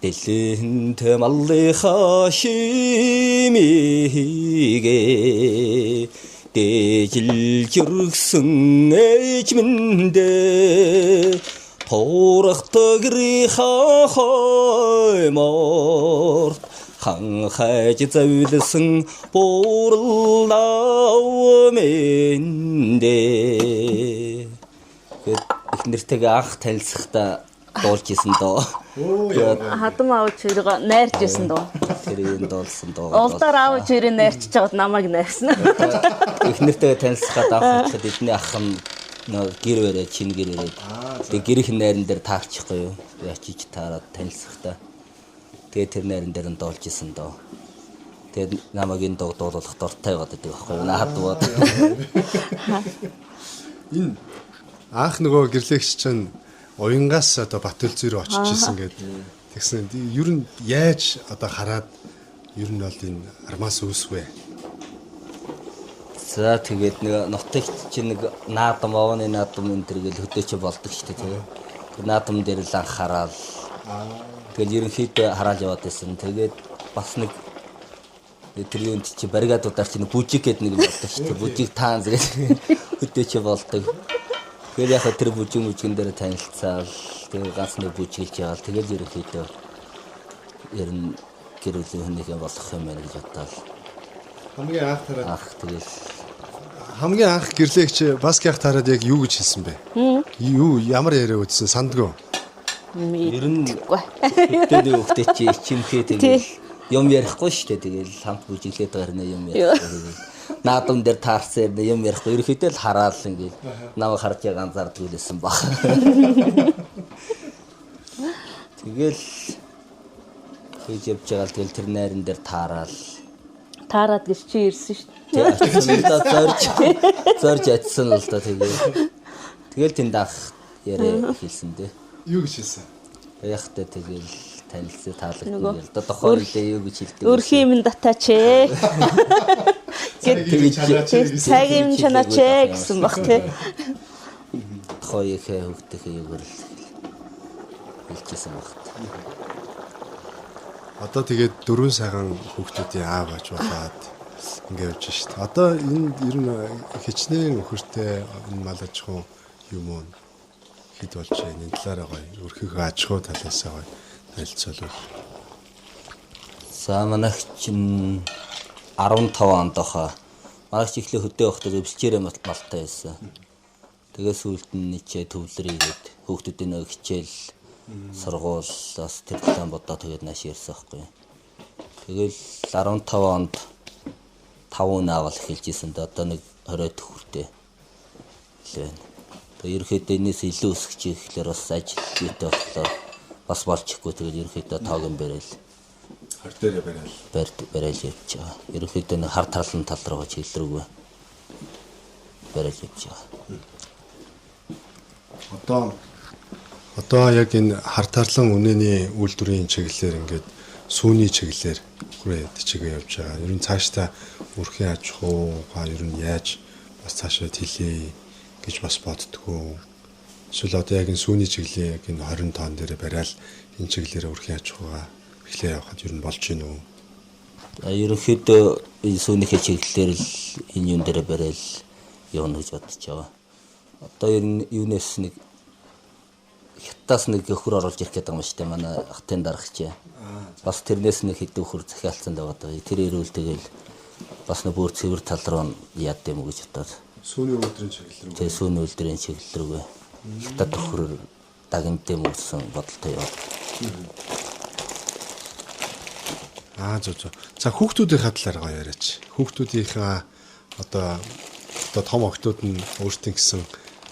дэлхэнт маллынхаа шимигээ дээжилж өргсөн ээж минь дээ туурахт гэрийнхаа хойморт хан хайж завлсан буурлав минь дээ. Тэгэд их нэртэйгээ анх танилцахдаа дуулж исэн доо. Хадам аав чирга найрж исэн дөө. Тэр юм дуулсан дуу. Улдаар аав ижээрээ найрчиж байгаад намайг найрсан. Их нэртэйгээ танилцахад анх очиход эдний ах нь нөө гэр бариад шинэ гэр бариад. Тэгээ гэрийнх нь найран дээр таарчихгүй юу. Би очиж таарад танилцахдаа. Тэгээ тэр найран дээр нь дуулж исэн доо. Тэгээд намайг энэ дуу дуулах дуртай байгаад байдаг байхгүй юу. Наад бод. Энэ анх нөгөө гэрлэгч чинь уянгаас одоо Батөлзий рүү очиж исэн гэдэг. Тэгсэн ер нь яаж одоо хараад ер нь бол энэ армаас үүсвэ? За тэгээд нэг нутагт чинь нэг наадам овны наадам энэ төр гэл хөдөө чи болдог шүү дээ тийм. Тэр наадам дээр л анх хараал. Тэгэл ерөнхийдөө хараал яваад байсан. Тэгээд бас нэг тэр юунд чи баригадуудаар чи нэг бүжиг гэдэг нэг юм болдог шүү дээ. Бүжиг таанз гэх хөдөө чи болдог. Тэгэл яг тэр бүжиг мүжигэн дээр танилцаал. Тэгээд ганц нэг бүжиглж яваал. Тэгэл ерөнхийдөө ер нь гэр бүлийн хүнийхээ болох юм байна гэж бодоол. Хамгийн анх тараад Анх тэгэл хамгийн анх гэрлэгч Баскиах тараад яг юу гэж хэлсэн бэ? Юу ямар яриа үтсэн сандгүй. Ер нь Мэдгүй. Хөдөөний хүүхдээ чи ичимхээ тэгэл юм ярихгүй шүү дээ. Тэгэл хамт бүжиглээд байгаа нэ юм ярихгүй. Тэгэл наадам дээр таарсан юм юм ярихгүй. Ерөнхийдөө л хараал ингээл намайг харж байгаа анзаардаг л байсан баг. Тэгэл хийж явж байгаа л тэгэл тэр найран дээр таараал. Таарад гэж чи ирсэн шүү дээ. Тэгээ очсон л да зорж зорж очсон л да тэгэл. Тэгэл тэнд анх яриа хэлсэн дээ. Юу гэж хэлсэн? Яхтай тэгэл танилцсан таалагдсан Нөгөө гэл. Одоо тухайн үедээ юу гэж хэлдэг вэ? Өрхийн юм татаач ээ. Тэгэж Цагийн юм чанаач ээ гэсэн баг тий. Тухайн үеийнхээ хүүхдийнхээ юугаар л хэлчихсэн багт. Одоо тэгээд дөрвөн сайхан хүүхдүүдийн аав аж болоод ингэ явж шít. Одоо энэ ер нь хичнээн өхөртэй энэ мал аж ахуй юм уу хэд болж байна? Энэ талаараа гоё өрхийнхөө аж ахуй талаасаа гоё танилцуулбал. За манайх чинь 15 онд баха. Манайх ч эхлээ хөдөө байхдаа өвсчээрээ малтай байсан. Тэгээ сүүлд нь нийчээ төвлөрийгээд хүүхдүүдийн нэг хичээл сургууль бас тэр талаан бодоо тэгээд нааш ирсэн байхгүй. Тэгэл 15 онд 5 үн аавал эхэлж исэн дээ. Одоо нэг 20 төхөртэй л байна. Тэгээ ерөнхийдөө энэс илүү өсгөж ирэхлээр бас ажил зүйтэй болохоор бас болчихгүй тэгэл ерөнхийдөө тоог юм барайл 20 дээрээ барайл. барайл явж байгаа. Ерөнхийдөө нэг хар тарлан тал руугаа чиглэл рүүгээ барайл явж байгаа. Одоо яг энэ хар тарлан үнэний үйлдвэрийн чиглэлээр ингээд сүүний чиглэлээр хүрээ чигээ явж байгаа. Ер нь цаашдаа өрхийн аж ахуйгаа ер нь яаж бас цаашаа тэлээ гэж бас боддгоо. Эсвэл одоо яг энэ сүүний чиглэлийн яг энэ 20 тонн дээрээ барайл энэ чиглэлээр өрхийн аж ахуйгаа эхлээ явахад ер нь болж гин үү? Ерөнхийдөө энэ сүүнийхээ чиглэлээр л энэ юм дээрээ барайл явна гэж бодож байгаа. Одоо ер нь юунаас нэг хятадаас нэг өхөр оруулж ирэх гэдэг юм шүү дээ. Манай хатын дарагч. Бас тэрнээс нэг хэдэн өхөр захиалцсан байгаа даа. Тэр ирүүл тэгэл бас нэг бүр цэвэр тал руу яад юм уу гэж бодоод. Сүүний үйлдвэрийн чиглэл рүү. Тэгээ сүүний үйлдвэрийн чиглэл рүүгээ хятад өхөр дагнад юм уу гэсэн бодолтой яваад. Аа зөв зөв. За хүүхдүүдийнхээ талаар гоё яриач. Хүүхдүүдийнхээ одоо том охтууд нь өөрсдийн гэсэн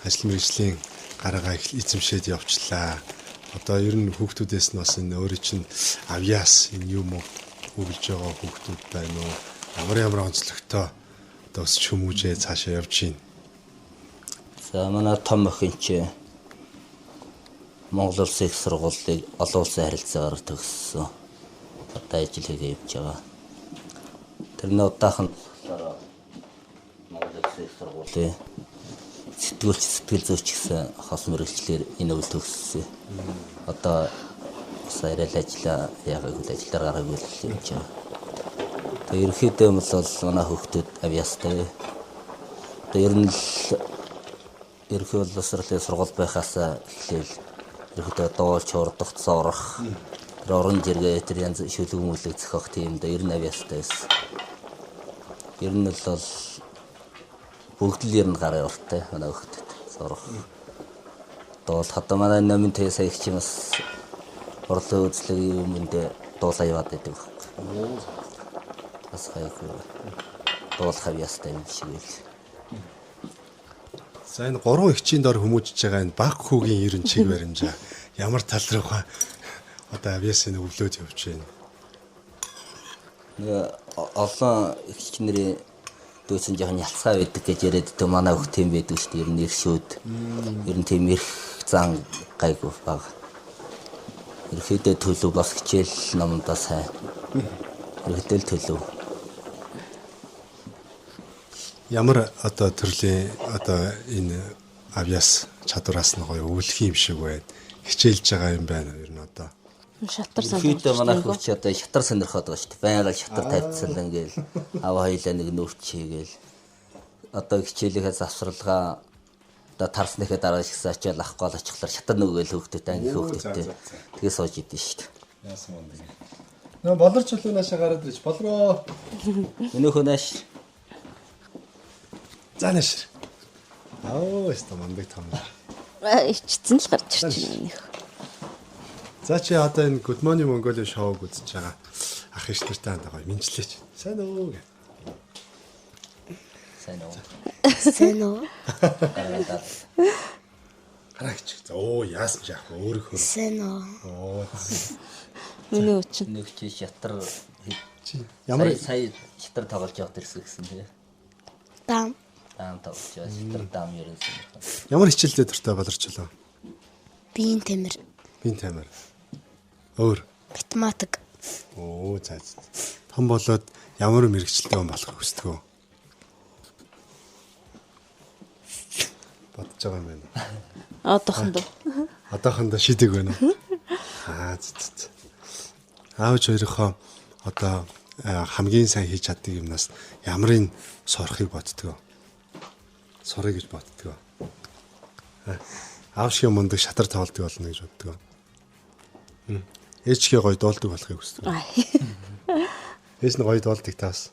ажил мэргэжлийн гараагаа эзэмшээд явчлаа. Одоо ер нь хүүхдүүдээс нь бас энэ өөрийн чинь авьяас энэ юм уу үргэлж байгаа хүүхдүүд байна уу? Ямар ямар онцлогтой одоо өсч хүмүүжээ цаашаа явж байна. За манай том охин чи Монгол Улсын их сургуулийг олон улсын харилцаагаар төгссөн. Одоо ажил хийгээ явж байгаа. Тэрний одоохон болохоор Монгол Улсын их сургуулийн сэтгүүлч сэтгэл зүйч гэсэн хос мэргэжлээр энэ үйл төгссөн. Одоо бас арай л ажиллаа яагаагүй л ажиллаар гараагүй л явж байгаа. Тэгээ ерөнхийдөө юм бол манай хүүхдүүд авьяастай. Одоо ер нь л ерөнхий боловсролын сургууль байхаас эхлээл ерөнхийдөө дуулж хурдах, зурах, тэр уран жиргээ тэр янз шүлэг мүлэг зохиох тийм дээ ер нь авьяастай байсан. Ер нь бол бүгд л ер нь гарын урттай манай хүүхдэд зурах. Дуулах одоо манай номын тэ сая их чинь бас урлаг үзлэг юм энд дуулаа яваад байдаг байхгүй. Бас гайгүй. Дуулах авьяастай юм шиг байл. За, энэ гурван эгчийн дор хүмүүжиж байгаа энэ баг хүүгийн ерөн чиг баримжаа ямар тал руугаа одоо авьяасын өвлөөд явж байна? Нөгөө олон эгч нарын дүүсэн жоохон ялцгаа байдаг гэж яриад дөө, манай хөх тийм байдаг шүү дээ. Ер нь эрхшүүд. Ер нь тийм эрх зан гайгүй баг. Ерөөхдөө төлөв, бас хичээл номдоо сайн. Ерөөхдөө л төлөв. Ямар одоо төрлийн одоо энэ авьяас чадвараас нь гоё өвлөх юм шиг байна. Хичээлж байгаа юм байна ер нь одоо. Шатар Ерөөхдөө манай хөх чи одоо шатар сонирхоод байгаа шүү дээ. Байнга шатар тавьцсан ингээл аваа хоёлаа нэг нөвч хийгээл одоо хичээлийнхээ завсралгаа одоо тарсныхаа дараа шигсэн ачаал авахгүй л очихлоор шатар нөгөөл хөөхдөд, анги хөөхдөдтэй тэгээ сууж идэв шүү дээ. Яасан мундаг. Нөө болор чөлөө наашаа гараад ирж болроо. Өнөөхөө нааш. За, нааш. Аа, өстө мундаг том. Ичсэн л гарч ирж байна нөх. За, чи одоо энэ Good Morning Mongolia шоуг үзэж байгаа ах эгч нартай хандаа гоё мэндчилээч. Сайн уу гэ. Сайн уу? Сайн уу? Гараад. Гараа хич. За, оо, яасан ч яах вэ? Өөрийнхөө. Сайн уу? Оо. Миний өчин. Нэг чи шатар Чи ямар сая шатар тоглож яваад ирсэн гэсэн тий. Дам. Даам тоглож яваад, шатар даам ерөн сонирхол. Ямар хичээлдээ дуртай, болорчлоо? Биеийн тамир. Бин тамир. Өөр. Математик. Оо, за. За. Том болоод ямар мэргэжилтэй хүн болохыг хүсдэг вэ? Бодож байгаа юм байна. Одоохондоо. Одоохондоо шидэг байна уу? Аа, зэ зэ. Зэ. Аавч хоёрынхоо одоо хамгийн сайн хийж чаддаг юмнаас ямрыг сурахыг боддог вэ? Сурыг гэж боддог вэ? Аав шиг мундаг шатар тоглодог болно гэж боддог. Ээжгээ гоё дуулдаг болохыг хүсдэг. Ээж нь гоё дуулдаг таас.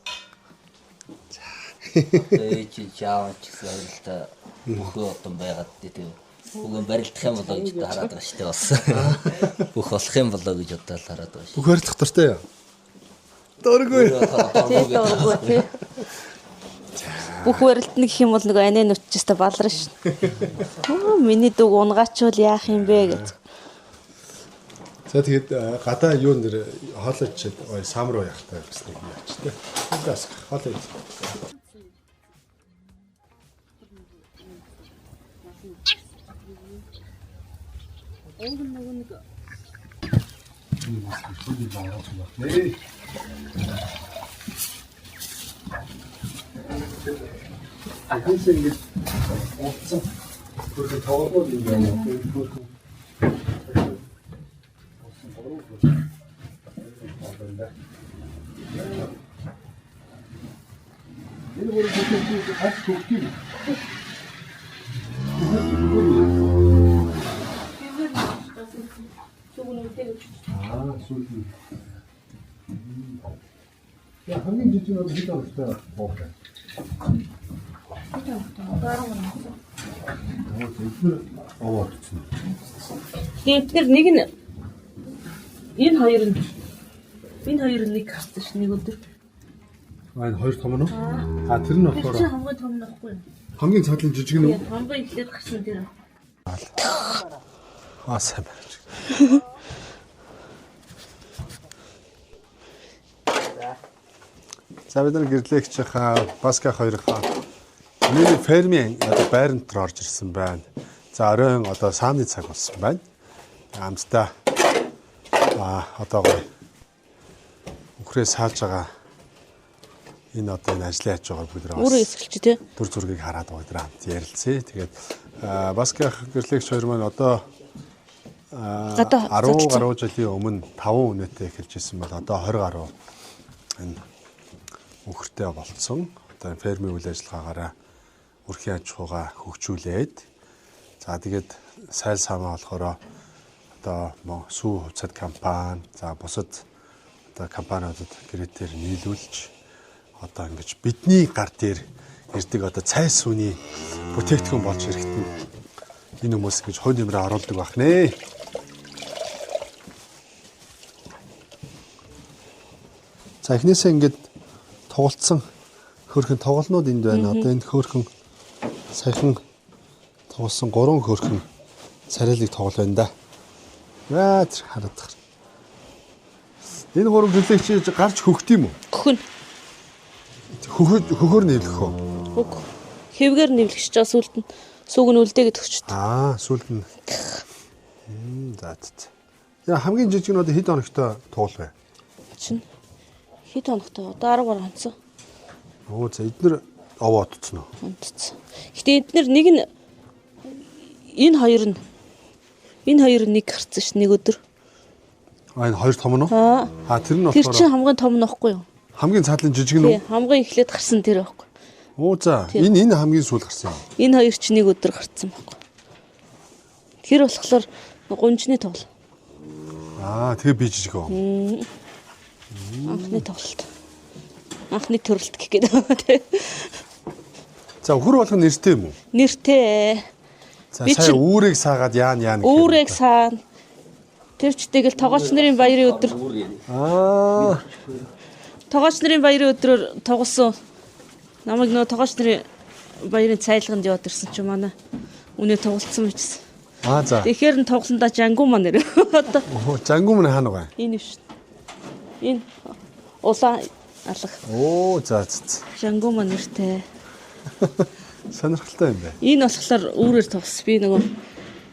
Ээж чи аав ч гэсэн хоёртой бүхөө одон байгаад тийм бүгэн барилдах юм болоо гэж хараад байгаа шүү дээ бас. Бүх болох юм болоо гэж одоо л хараад байгаа шүү. Бүх барилдах дуртай юу? Дургүй. Тий, дургүй тий. Бүх барилдна гэх юм бол нөгөө анаа нүччихтэй баларна шин. Оо, миний дүг унгаачвал яах юм бэ гэж. За, тэгээд гадаа юу нэр хоолой чид ой сам руу явахтай гэсэн нэг яач тэ. Хөлөөс хоолой. Ахын ингэж уулзсан. Бүрхэн тоглоод юм байна. Бүрхэн. Энэ бүр бүтээгдэхүүн хас хөгтөг. Аа, сүүлд. Я хамгийн жижиг нь бол хэд оногтой буух вэ? Хэд оногтой? Эдгээр овоод утсан. Тэгээд тэр нэг нь энэ хоёр нь энэ хоёр нэг харсан ш нэг өдөр. А, энэ хоёр том нь уу? А, тэр нь Тэр чинь болохоор хамгийн том нь байхгүй юу? хамгийн цаадлын жижиг нь үү? Хамгийн эхлээд гарсан тэр. Аа, сайн байна. За, бид нар гэрлэгчийнхаа Баска хоёрынхаа миний фермийн одоо байран дотор орж ирсэн байна. За, оройн одоо саамны цаг болсон байна. Амттай одоо гоё үхрээ саалж байгаа энэ одоо энэ ажлын аж ахуйг бид нар бас Өөрөө эсгэлч тий. дүр зургийг хараад байгаа дээр хамт ярилцъя. Тэгээд Баска гэрлэгч хоёр маань одоо Гадаа 10 гаруй жилийн өмнө 5 үнэтэй эхэлж исэн бол одоо 20 гаруй энэ үхэртэй болцсон. Одоо энэ фермийн үйл ажиллагаагаараа үрхийн аж ахуйгаа хөгжүүлээд, за, тэгээд сайл самаа болохоор одоо сүү хувьцаат компани, за, бусад одоо компаниудад кредитээр нийлүүлж одоо ингэж бидний гар дээр ирдэг одоо цай сүүний бүтээгдэхүүн болж ирэхэд нь энэ хүмүүс ингэж хувь нэмрээ оруулдаг байх нэ. За эхнээсээ ингээд тоглолцсон хөөрхөн тоглолнууд энд байна. Одоо энд хөөрхөн саяхан тоглосон гурван хөөрхөн царайлыг тоглол байна да. Аа тэр хараад тах. Энэ гурван хүлээгч гарч хөхт юм уу? Хөхөн. Хөхөр хөхөр нийлэх үү? Хөг. Хэвгээр нэвлэгч жаа сүлд нь сүг нь үлдээгээд өгчт. Аа, сүүлд нь. За за. Яа хамгийн жижиг нь одоо хэд хоногтой туул вэ? Чинь хэд хоногтой одоо 10 гаруй хонцсон. Оо за эднэр овоо отцсон уу? Унтцсан. Гэтэ эднэр нэг нь энэ хоёр нь энэ хоёр нэг гарцсан ш нэг өдөр. А энэ хоёр том нь уу? Аа. А тэр нь Тэр чинь болохоор хамгийн том нь ихгүй юу? хамгийн цаадлын жижиг нь Тий, үү? хамгийн эхлээд гарсан тэр байхгүй. Оо за Тий. энэ энэ хамгийн сүүл гарсан юм. Энэ хоёр чинь нэг өдөр гарцсан байхгүй. Тэр болохоор гунжны тоглол. Аа тэгээ би жижиг үү? Анхны тоглолт. Анхны төрөлт гэх гээд. Тий. За өхөр болгох нь нэртэй юм уу? Нэртэй. За Би сая чинь- үүрэг саагаад яан яан гэх юм. Үүрэг саана. Тэр ч тэгэл тогооч нарын баярын өдөр Аа тогооч нарын баярын өдрөөр тоглосон. Намайг нөгөө тогооч нарын баярын цайлганд яваад ирсэн чинь манай үнэ тоглолцсон байжсэн. Аа за. Тэгэхээр нь тоглондоо жангу маань нэр. Одоо Оо жангу мөн хаана байгаа? энэ биш. Энэ улаан алга. Оо за за. за. Жангу маань нэртэй. Сонирхолтой юм байна. Энэ болохоор үүрээр тоглосон. Би нөгөө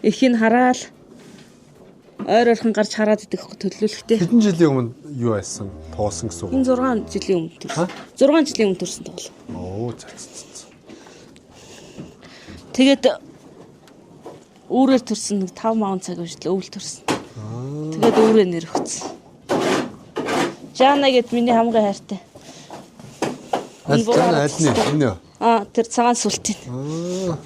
их нь хараал ойр ойрхон гарч хараад идэх хөөх төлөвлөлттэй. Хэдэн жилийн өмнө юу байсан? Туусан гэсэн үг. Энэ 6 жилийн өмнө төрсөн. 6 жилийн өмнө төрсөн тоглол. Оо за за за. Тэгээд үүрээр төрсөн нэг 5 маун цаг байж л өвөл төрсөн. Тэгээд үүрээ нэр өгсөн. Жана гэд миний хамгийн хайртай. Аль Энэ буу жана аль нь? Энэ үү? Аа тэр цагаан сүлтийн. Аа.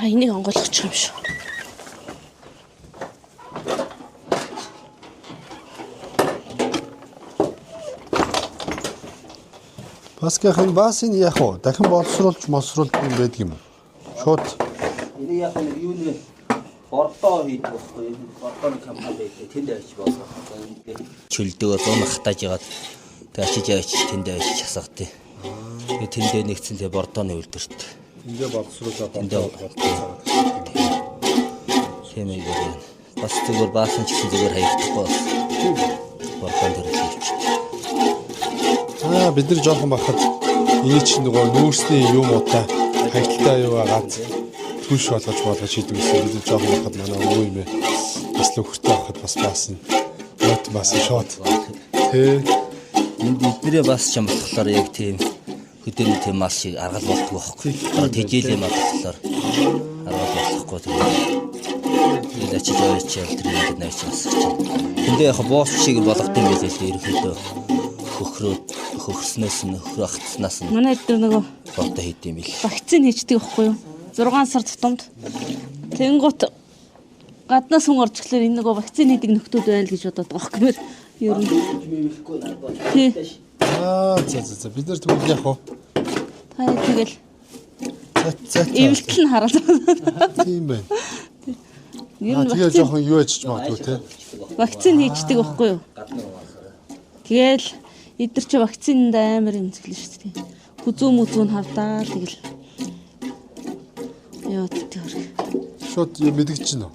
А энийг онгойлгочих юм шүү. Паскахын бас энэ яах вэ? Дахин боловсруулж мосруулж юм байдаг юм уу? Шууд Энэ яг нэг юуны бордоо хийдэг байхгүй юу? Бордооны компани байдаг. Тэнд авчиж болох. Чөлдөг бол унахтаж ягаад тэг очиж авчиж тэнд авчиж хасгадیں۔ Тэгээ тэндээ нэгдсэн тэгээ бордооны үйлдвэрт. эндээ боловсруулаад Эндээ Тийм ээ гэх. Бас зүгээр баасан ч гэсэн зүгээр хаягдахгүй бас. Бордоон төрөл хийчихдэг. Аа бид нар жоохон бахад энэ чинь нөгөө нүүрсний юм уу та хаягдaltaй юу агаад түлш болгож болгож хийдэг гэсэн. Бид нар жоохон бахад манай өвөө юм ээ. Бас л өхөртэй байхад бас баасан. Нот баасан шот. Тэ. Энд эднэрээ бас ч юм болохоор яг тийм хөдөөний тийм мал шиг аргал болдгоо байхгүй. Одоо тэжээлийн мал болохоор аргал болохгүй тийм. Тэгэл очиж авчиад тэр юм дээр авчиж асах чинь. Тэндээ яг бооч шиг болгох юм байл л дээ ерөнхийдөө хөхрөө хөхрснээс нь хөхрөө хатснаас нь Манай эдгээр нөгөө бордоо хийд юм бил. вакцин хийждэг байхгүй юу? 6 сар тутамд. Тэнгуут гаднаас хүн орж ирэхлээр энэ нөгөө вакцин хийдэг нөхдүүд байна л гэж бодоод байгаа байхгүй юу? Ер нь. Тий. Аа за за за бид нар тэгвэл яах вэ? Та тэгэл За за. эвэлтэл нь хараад. Тийм байна. Ер Аа нь тэгээ вакцин жоохон юу ячиж магадгүй те. вакцин хийждэг байхгүй юу? Тэгэл эдгээр чи вакцинд амар эмзэглэн шүү дээ. Хүзүү мүзүү нь хавдаал тэгэл. Яа тэр. Шууд юм мэдгэж чинь үү?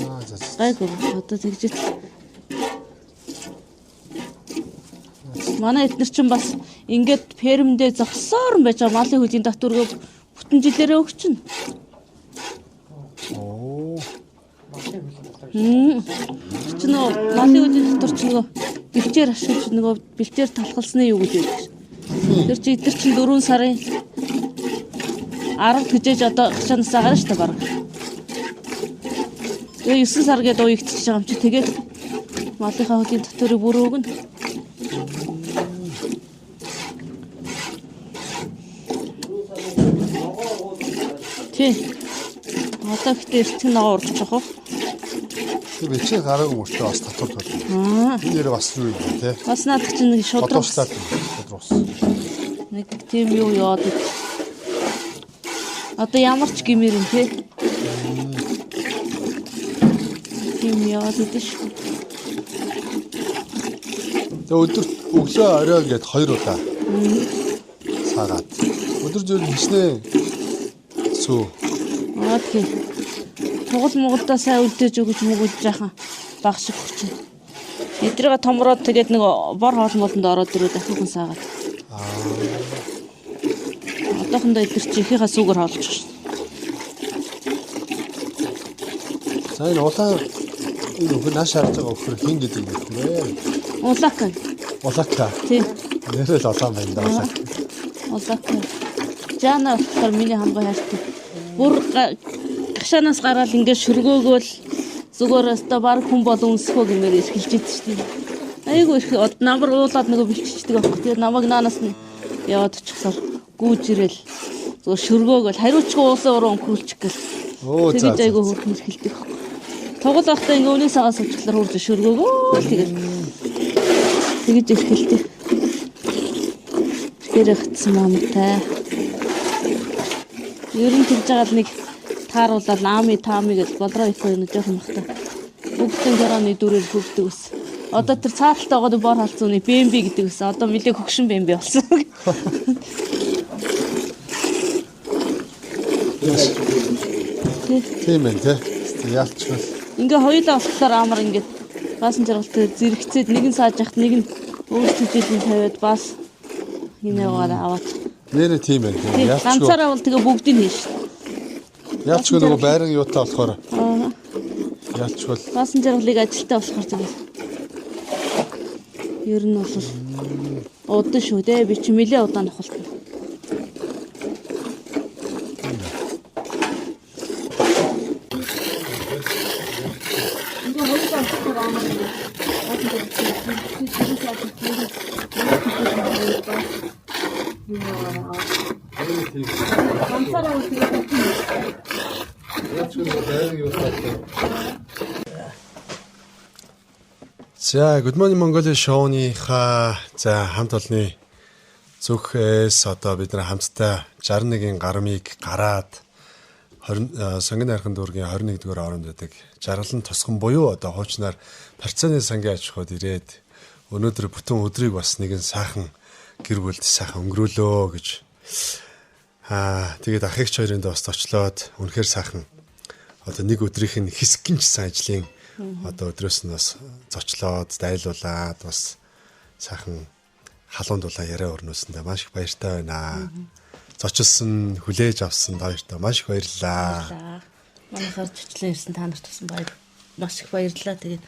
Аа за за. Гайгүй одоо тэгж ил. Манай эднэр чинь бас ингээд фермдээ зогсоор нь байж байгаа малын хөлийн татваргаа бүтэн жилээрээ өгчнө. Оо. Тэр чинь нөгөө малын хөлийн татвар чинь нөгөө бэлчээр ашиглаж нөгөө бэлчээр талхалсны юу гэж байдаг. Тэр чинь эдгээр чинь 4 сарын 10 гэжээж одоо хашаанасаа гарна шүү дээ баг. Тэгээ 9 сар гэдэг уягдчихж байгаа юм чи тэгээд малынхаа хөлийн татварыг бүр өгнө. Тий. Одоо гэхдээ эртхэн ногоо ургаж явах уу? Тэр бичээ гараагүй мөртөө бас татвар төлнө. Аа. Энэ нэр бас юу юм бэ те? Бас наадах чинь нэг шудраг Бодуурчлаад юм. Шудраг ус. нэг тийм юу яваад ид. Одоо ямар ч гимээр юм те. Тийм яваад идэв шүү. Тэгээ өдөр өглөө орой ингээд хоёр удаа. Саагаад. Өдөр зөв хичнээн сүү. Аа тийм. Тугал Монголдоо сайн үлдээж өгөж мөгөж жаахан баг шиг хүчин. Эдрийг томроод тэгээд нэг бор хоол молонд ороод ирээд ахиухан саагаад. Аа. Одоохондоо эдгэр чи ихийнхаа сүгээр хоолж шин. За энэ улаан энэ өхөр нааш харж байгаа өхөр хин гэдэг юм бэ? Улака. Улака. Тий. Нэрэл улаан байна да улака. Улака. Жана болохоор миний хамгийн хайртай. Бүр гашаанаас гараал ингээд шөргөөгөөл зүгээр өстой баг хүн болон өнсөхөө гэмээр эрхэлж идэв шүү дээ. Айгу их намар уулаад нөгөө бэлччихдэг байхгүй. Тэгээд намайг наанаас нь яваад очихсоор гүүж ирэл зүгээр шөргөөгөөл хариучгүй уулын уруу өнгөрүүлчих гэл. Оо за. Тэгэж айгу хөөрхөн эрхэлдэг байхгүй. Тугал байхдаа ингээ өнөөс агаа суучлаар хурж шөргөөгөө тэгэл тэгэж эрхэлдэг. Тэгэхээр хатсан мамтай. Ер нь тэгж байгаа л нэг тааруулаад аами таами гэж болроо ихгүй юм жоохон бахта. Бүгдэн короны дүрээр хөвдөг ус. Одоо тэр цааталтай байгаа бор халцууны БМБ гэдэг ус. Одоо нэлээ хөгшин БМБ болсон. Тийм байх те. Ялчвал. Ингээ хоёулаа болохоор амар ингээд баасан жаргалтай зэрэгцээд нэг нь сааж яхад нэг нь өөрсдөө хичээлийн тавиад бас хинээгаар аваад. Нэрээ тийм байх. Ялчгүй. Ганцаараа бол тэгээ бүгдийг хийн шүү. Ялчгүй нөгөө байран юутай болохоор. Аа. Ялчгүй. Баасан жаргалыг ажилтаа болохоор тэгээд ер нь бол удан шүү дээ. Би чи нэлээ удаан нухалтна. За, Good Morning Mongolia шоуныхаа за хамт олонны зүгээс одоо бид нар хамтдаа 61-ийн гармыг гараад 20 сонгон найрхан дүүргийн 21-р оронд байдаг жаргалан тосгон буюу одоо хуучнаар парцаны сангийн аж ахуйд ирээд өнөөдөр бүтэн өдрийг бас нэгэн сайхан гэр бүлд сайхан өнгөрөөлөө гэж тэгээд ахыгч хоёрын бас зочлоод үнэхээр сайхан одоо нэг өдрийнх нь хэсэгэн ч гэсэн ажлын одоо өдрөөс нь бас зочлоод дайлуулад бас сайхан халуун дулаан яриа өрнөөсөндөө маш их баяртай байна. Зочилсан, хүлээж авсан хоёртоо маш их баярлалаа. Манайхаар зочлон ирсэн та нарт бас баяр маш их баярлалаа. Тэгээд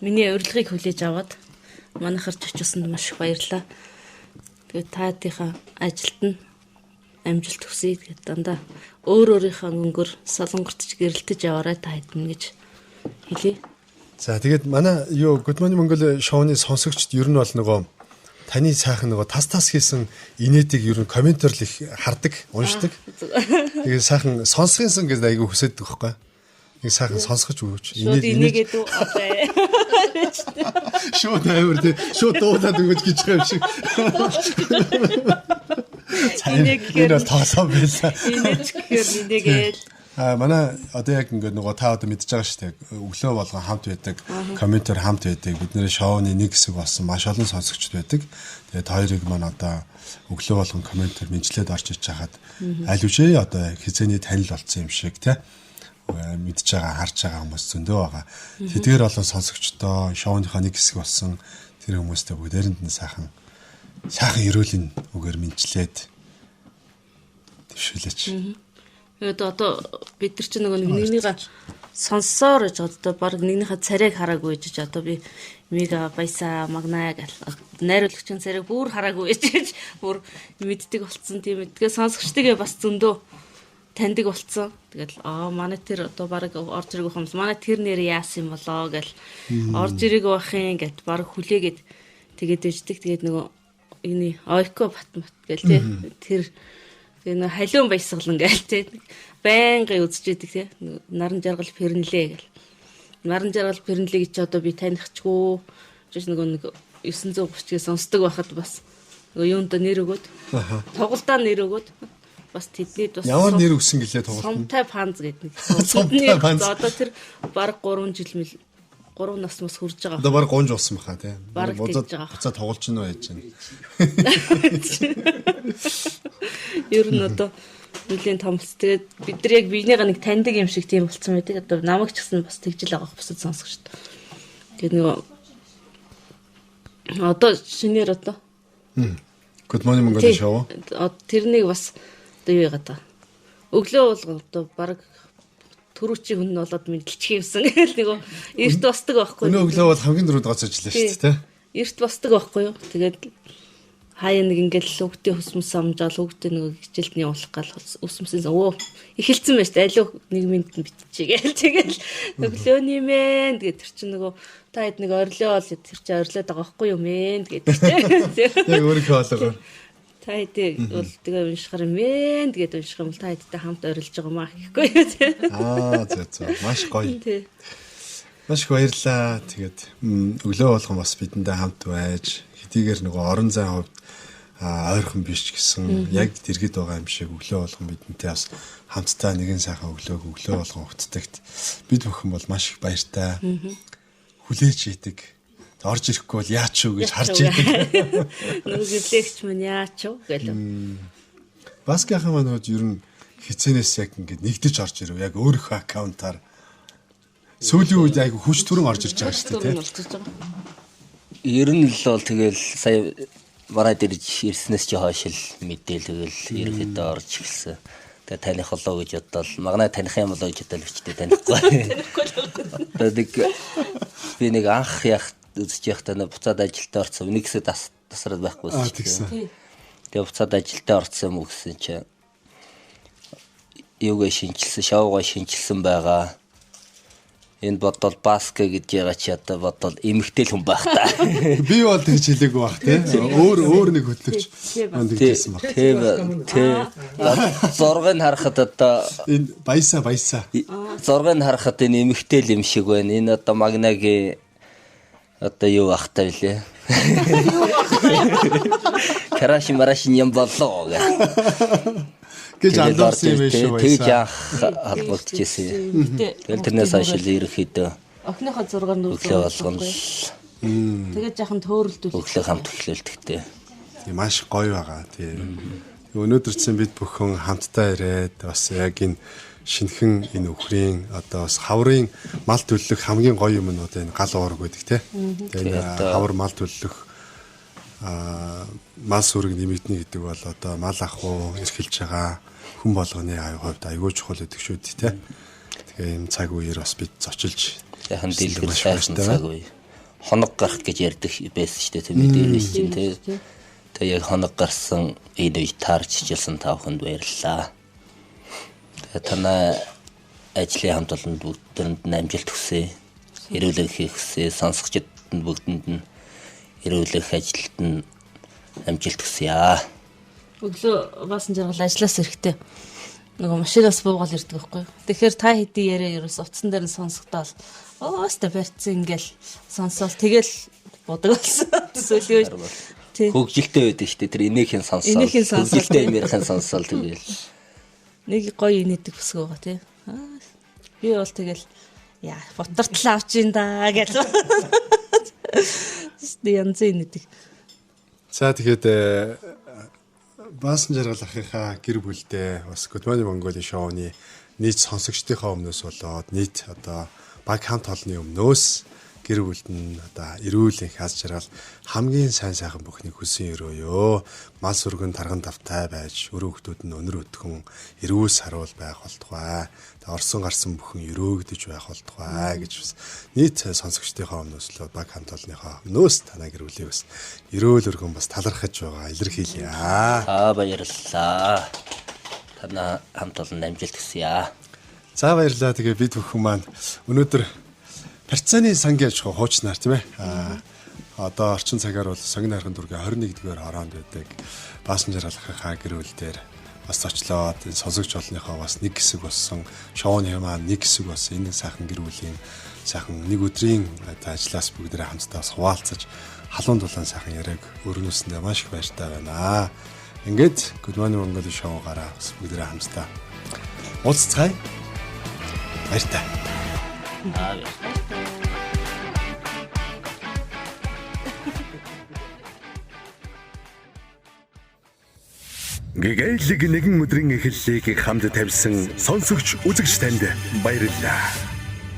миний урилгыг хүлээж аваад манайхаар зочилсонд маш их баярлалаа. Тэгээд таадынхаа ажилд нь амжилт хүсье. Тэгээд дандаа өөр өөрийнхөө өнгөөр солонгорт ч гэрэлтэж яваарай та хэдэн гэж хэлье. За тэгээд манай юу Good Morning Mongolia шоуны сонсогчд ер нь бол нөгөө таны сайхан нөгөө тас тас хийсэн инээдийг ер нь комментор л их хардаг, уншдаг. Тэгээд сайхан сонсхинсан гэж айгүй хүсэдэг байхгүй. Нэг сайхан сонсгож өгөөч. Шууд инээгээд үү. Шууд амар тий. Шууд дуулаад өгөөч гэж байгаа юм шиг. Энэ бол тоглоом байсан. Инээж гэхээр инээгээл. Манай одоо яг ингээд нөгөө та одоо мэдж байгаа шүү дээ. Өглөө болгон хамт байдаг, комментор хамт байдаг. Бидний шоуны нэг хэсэг болсон маш олон сонсогчд байдаг. Тэгээд хоёрыг маань одоо өглөө болгон комментор мэдлээд орж иж хагаад аль үшээ одоо хизээний танил болсон юм шиг те мэдж байгаа, харж байгаа хүмүүс зөндөө байгаа. Тэдгээр олон сонсогчдоо шоуныхаа нэг хэсэг болсон тэр хүмүүстэй бүгдээрэнд нь сайхан сайхан ерөөлийн үгээр мэдлээд дэвшүүлээч. Тэгээд одоо бид нар чинь нөгөө нэгнийгээ сонссоор гэж одоо баг нэгнийхээ царайг хараагүй гэж одоо би мега баясаа магнаа гэл найруулагчийн царайг бүр хараагүй гэж бүр мэддэг болцсон тийм ээ. Тэгээд сонсогчдгээ бас зөндөө таньдаг болцсон. Тэгэл аа манай тэр одоо баг орж ирэх хүмүүс манай тэр нэр яасан юм болоо гэл орж ирэх байх юм гэт баг хүлээгээд тэгээд дэждэг. Тэгээд нөгөө энэ ойко батмат гэл тий тэр тэгээ нөгөө халиун баясгалан гээл тий байнгын үзэж идэг тий наран жаргал пэрнлээ гэл. Наран жаргал пэрнлээ гэж одоо би танихчгүй. Жиш нөгөө нэг 930-ийг сонсдог байхад бас нөгөө юунда нэр өгөөд тугалдаа нэр өгөөд Бас тэднийд бас Ямар нэр өгсөн гэлээ тоглолт нь? Сумтай панз гэдэг нэг. Сумтай панз. Одоо тэр баг 3 жил мэл 3 нас мас хүрж байгаа. Одоо баг гунж болсон баха тий. Бараг Буцаад тэгж байгаа. буцаад тоглож гинөө яаж гин. Ер нь одоо нэлийн том болц. Тэгээд бид нар яг биенийгээ нэг таньдаг юм шиг тийм болцсон байдаг. Одоо намайг ч гэсэн бас тэгжил байгаа бусад сонсогчд. Тэгээд нөгөө одоо шинээр одоо Good morning Mongolia show. Тэрнийг бас одоо юу яагаад та. Өглөө болгон одоо баг түрүүчийн хүн нь болоод мэдлчих юмсан гэл нөгөө эрт босдог байхгүй. Өнөө өглөө бол хамгийн түрүүнд гоц ажиллаа шүү дээ тий. Эрт босдог байхгүй юу. Тэгээд хаяа нэг ингээл хүүхдийн хөсмөс амжаал хүүхдийн нөгөө хичээлд нь явуулах гал өсмөсөн өө эхэлсэн байж та алиу нэг минут нь битчихье гээл тэгэл өглөөний мэн тэгээд тэр чинь нөгөө та хэд нэг орилоо л тэр чинь орилоод байгаа байхгүй юу мэн гэдэг чинь Яг өөрийнхөө хоолоогоор. Та хэдий бол тэгээ уншихаар мэн тэгээд унших юм бол та хэдтэй хамт орилж байгаа маа гэхгүй юу тий. Аа зөө зөө маш гоё. Тий. Маш их баярлалаа. Тэгээд өглөө болгон бас бидэндээ хамт байж хэдийгээр нөгөө орон зайн хувьд ойрхон биш ч гэсэн яг дэргэд байгаа юм шиг өглөө болгон бидэнтэй бас хамтдаа нэгэн сайхан өглөөг өглөө болгон өгдөгт бид бүхэн бол маш их баяртай. Хүлээж идэг. Орж ирэхгүй бол яач юу гэж харж идэг. Нөгөө гэрлэгч мань яач юу гэл. Баскийн маань хувьд ер нь хизэнээс яг ингээд нэгдэж орж ирэв. Яг өөрийнхөө аккаунтаар сүүлийн үед айгу хүч түрэн орж ирж байгаа шүү дээ, тий. Ер нь л бол тэгэл сая мараад ирж ирснээс чи хойш л мэдээл тэгэл ерөөхдөө орж эхэлсэн. Тэгээ таних болоо гэж бодвол магнаа таних юм болоо гэж бодвол бичтэй танихгүй. Танихгүй л Одоо нэг би нэг анх яах үзэж байхдаа нэг буцаад ажилдаа орсон. Нэг хэсэг тасраад байхгүй байсан чинь. Тэгээ буцаад ажилдаа орсон юм уу гэсэн чинь юугээ шинчилсэн, шоугаа шинчилсэн байгаа. Энд бодвол баска гэж байгаа чи одоо бодвол эмэгтэй л хүн байх та. Би бол тэгж хэлээгүй бах тий. Өөр өөр нэг хөтлөгч маань тэгж хэлсэн баг. Тийм тий. Зургийг харахад одоо энэ баясаа баясаа. Зургийг харахад энэ эмэгтэй л юм шиг байна. Энэ одоо магнагийн одоо юу ах та билээ. Караш мараш юм боллоо гэх. Гэж андуурсан юм шүү баясаа. Тэгж анх холбогдчихсэн. Тэгэл тэрнээс хойш л ерөнхийдөө охиныхоо зургаар нүүр өглөө болгоно. Тэгээд жахан төөрөлдүүл. Өглөө хамт эхлүүлдэгтэй. Тийм маш гоё байгаа. Тийм. Өнөөдөр чинь бид бүхэн хамтдаа ирээд бас яг энэ шинхэн энэ үхрийн одоо бас хаврын мал төллөх хамгийн гоё юм нь одоо энэ гал уург байдаг тий. Тэгээ энэ хавар мал төллөх мал сүрэг нэмэгдэнэ гэдэг бол одоо мал ах уу эрхэлж байгаа хүн болгоны хувьд аюул чухал гэдэг шүү дээ тий. Тэгээ ийм цаг үеэр бас бид зочилж сайхан дэлгэр сайхан цаг үе. Хоног гарах гэж ярьдаг байсан шүү дээ тийм ээ дээрээс чинь тий. Тэгээ яг хоног гарсан энэ үе таарч хичээлсэн та бүхэнд баярлалаа. Тэгээ танай ажлын хамт олонд бүгдэнд нь амжилт хүсье. Эрүүлэг хийх хүсье. Сонсогчдод нь бүгдэнд нь эрүүлэх ажилд нь амжилт хүсье. Өглөө баасан жаргал ажлаас ирэхдээ нөгөө машинаас буугаал ирдэг байхгүй. Тэгэхээр та хэдий яриа ерөөс утсан дээр нь сонсогдоол өөстө барьцсан ингээл сонсоол тэгэл будаг болсон. Сүүлийн үед хөгжилтэй байдаг шүү дээ. Тэр энийхэн сонсоол. Хөгжилтэй юм ярихын сонсоол тэгэл. Нэг гоё инээдэг бүсгүй байгаа тий. Би бол тэгэл яа бутартлаа авч ин да гэж. Янз инээдэг. За тэгэхэд Баасан жаргал ахынхаа гэр бүлдээ бас Good Morning Mongolia шоуны нийт сонсогчдийнхоо өмнөөс болоод нийт одоо баг хамт олонны өмнөөс гэр бүлд нь одоо эрүүл энх аз жаргал хамгийн сайн сайхан бүхнийг хүсэн өрөөё. Мал сүргэн тарган тавтай байж өрөө хүмүүс нь өнөр өдгөн эрүүл саруул байх болтугай. Тэгээ орсон гарсан бүхэн өрөөгдөж байх болтугай гэж бас нийт сонсогчдийнхоо өмнөөс л баг хамт олонныхоо өмнөөс танай гэр бүлийг бас эрүүл өргөн бас талархаж байгаа илэрхийлье. Аа баярлалаа. Танай хамт олонд амжилт хүсье. За баярлалаа. Тэгээ бид бүхэн маань өнөөдөр Парцаны сангийн аж ахуй хуучнаар тийм ээ. Одоо орчин цагаар бол сонгон хайрхан дүүргийн 21-р хороонд байдаг Баасан жаргал ахынхаа гэр бүл дээр бас зочлоод энэ сонсогч олонныхоо бас нэг хэсэг болсон шоуны маань нэг хэсэг болсон энэ сайхан гэр бүлийн сайхан нэг өдрийн одоо ажлаас бүгдээрээ хамтдаа бас хуваалцаж халуун дулаан сайхан яриаг өрнөсөндөө маш их баяртай байна. Ингээд Good Morning Mongolia шоугаараа бас бүгдээрээ хамтдаа уулзцгаая. Баяртай. Аа. Гэгээлэг нэгэн өдрийн эхлэлийг хамт тавьсан сонсогч үзэгч танд баярлалаа.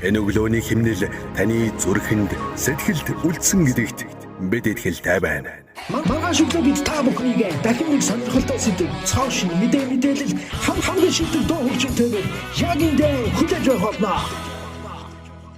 Энэ өглөөний химнэл таны зүрхэнд, сэтгэлд үлдсэн гэдэгт бид итгэлтэй байна. Маргааш өглөө бид та бүхнийг дахин нэг сонирхолтой сэдэв, цоо шинэ мэдээ мэдээлэл хам хамгийн шилдэг дуу хөгжимтэйгээр яг эндээ хүлээж авах болно.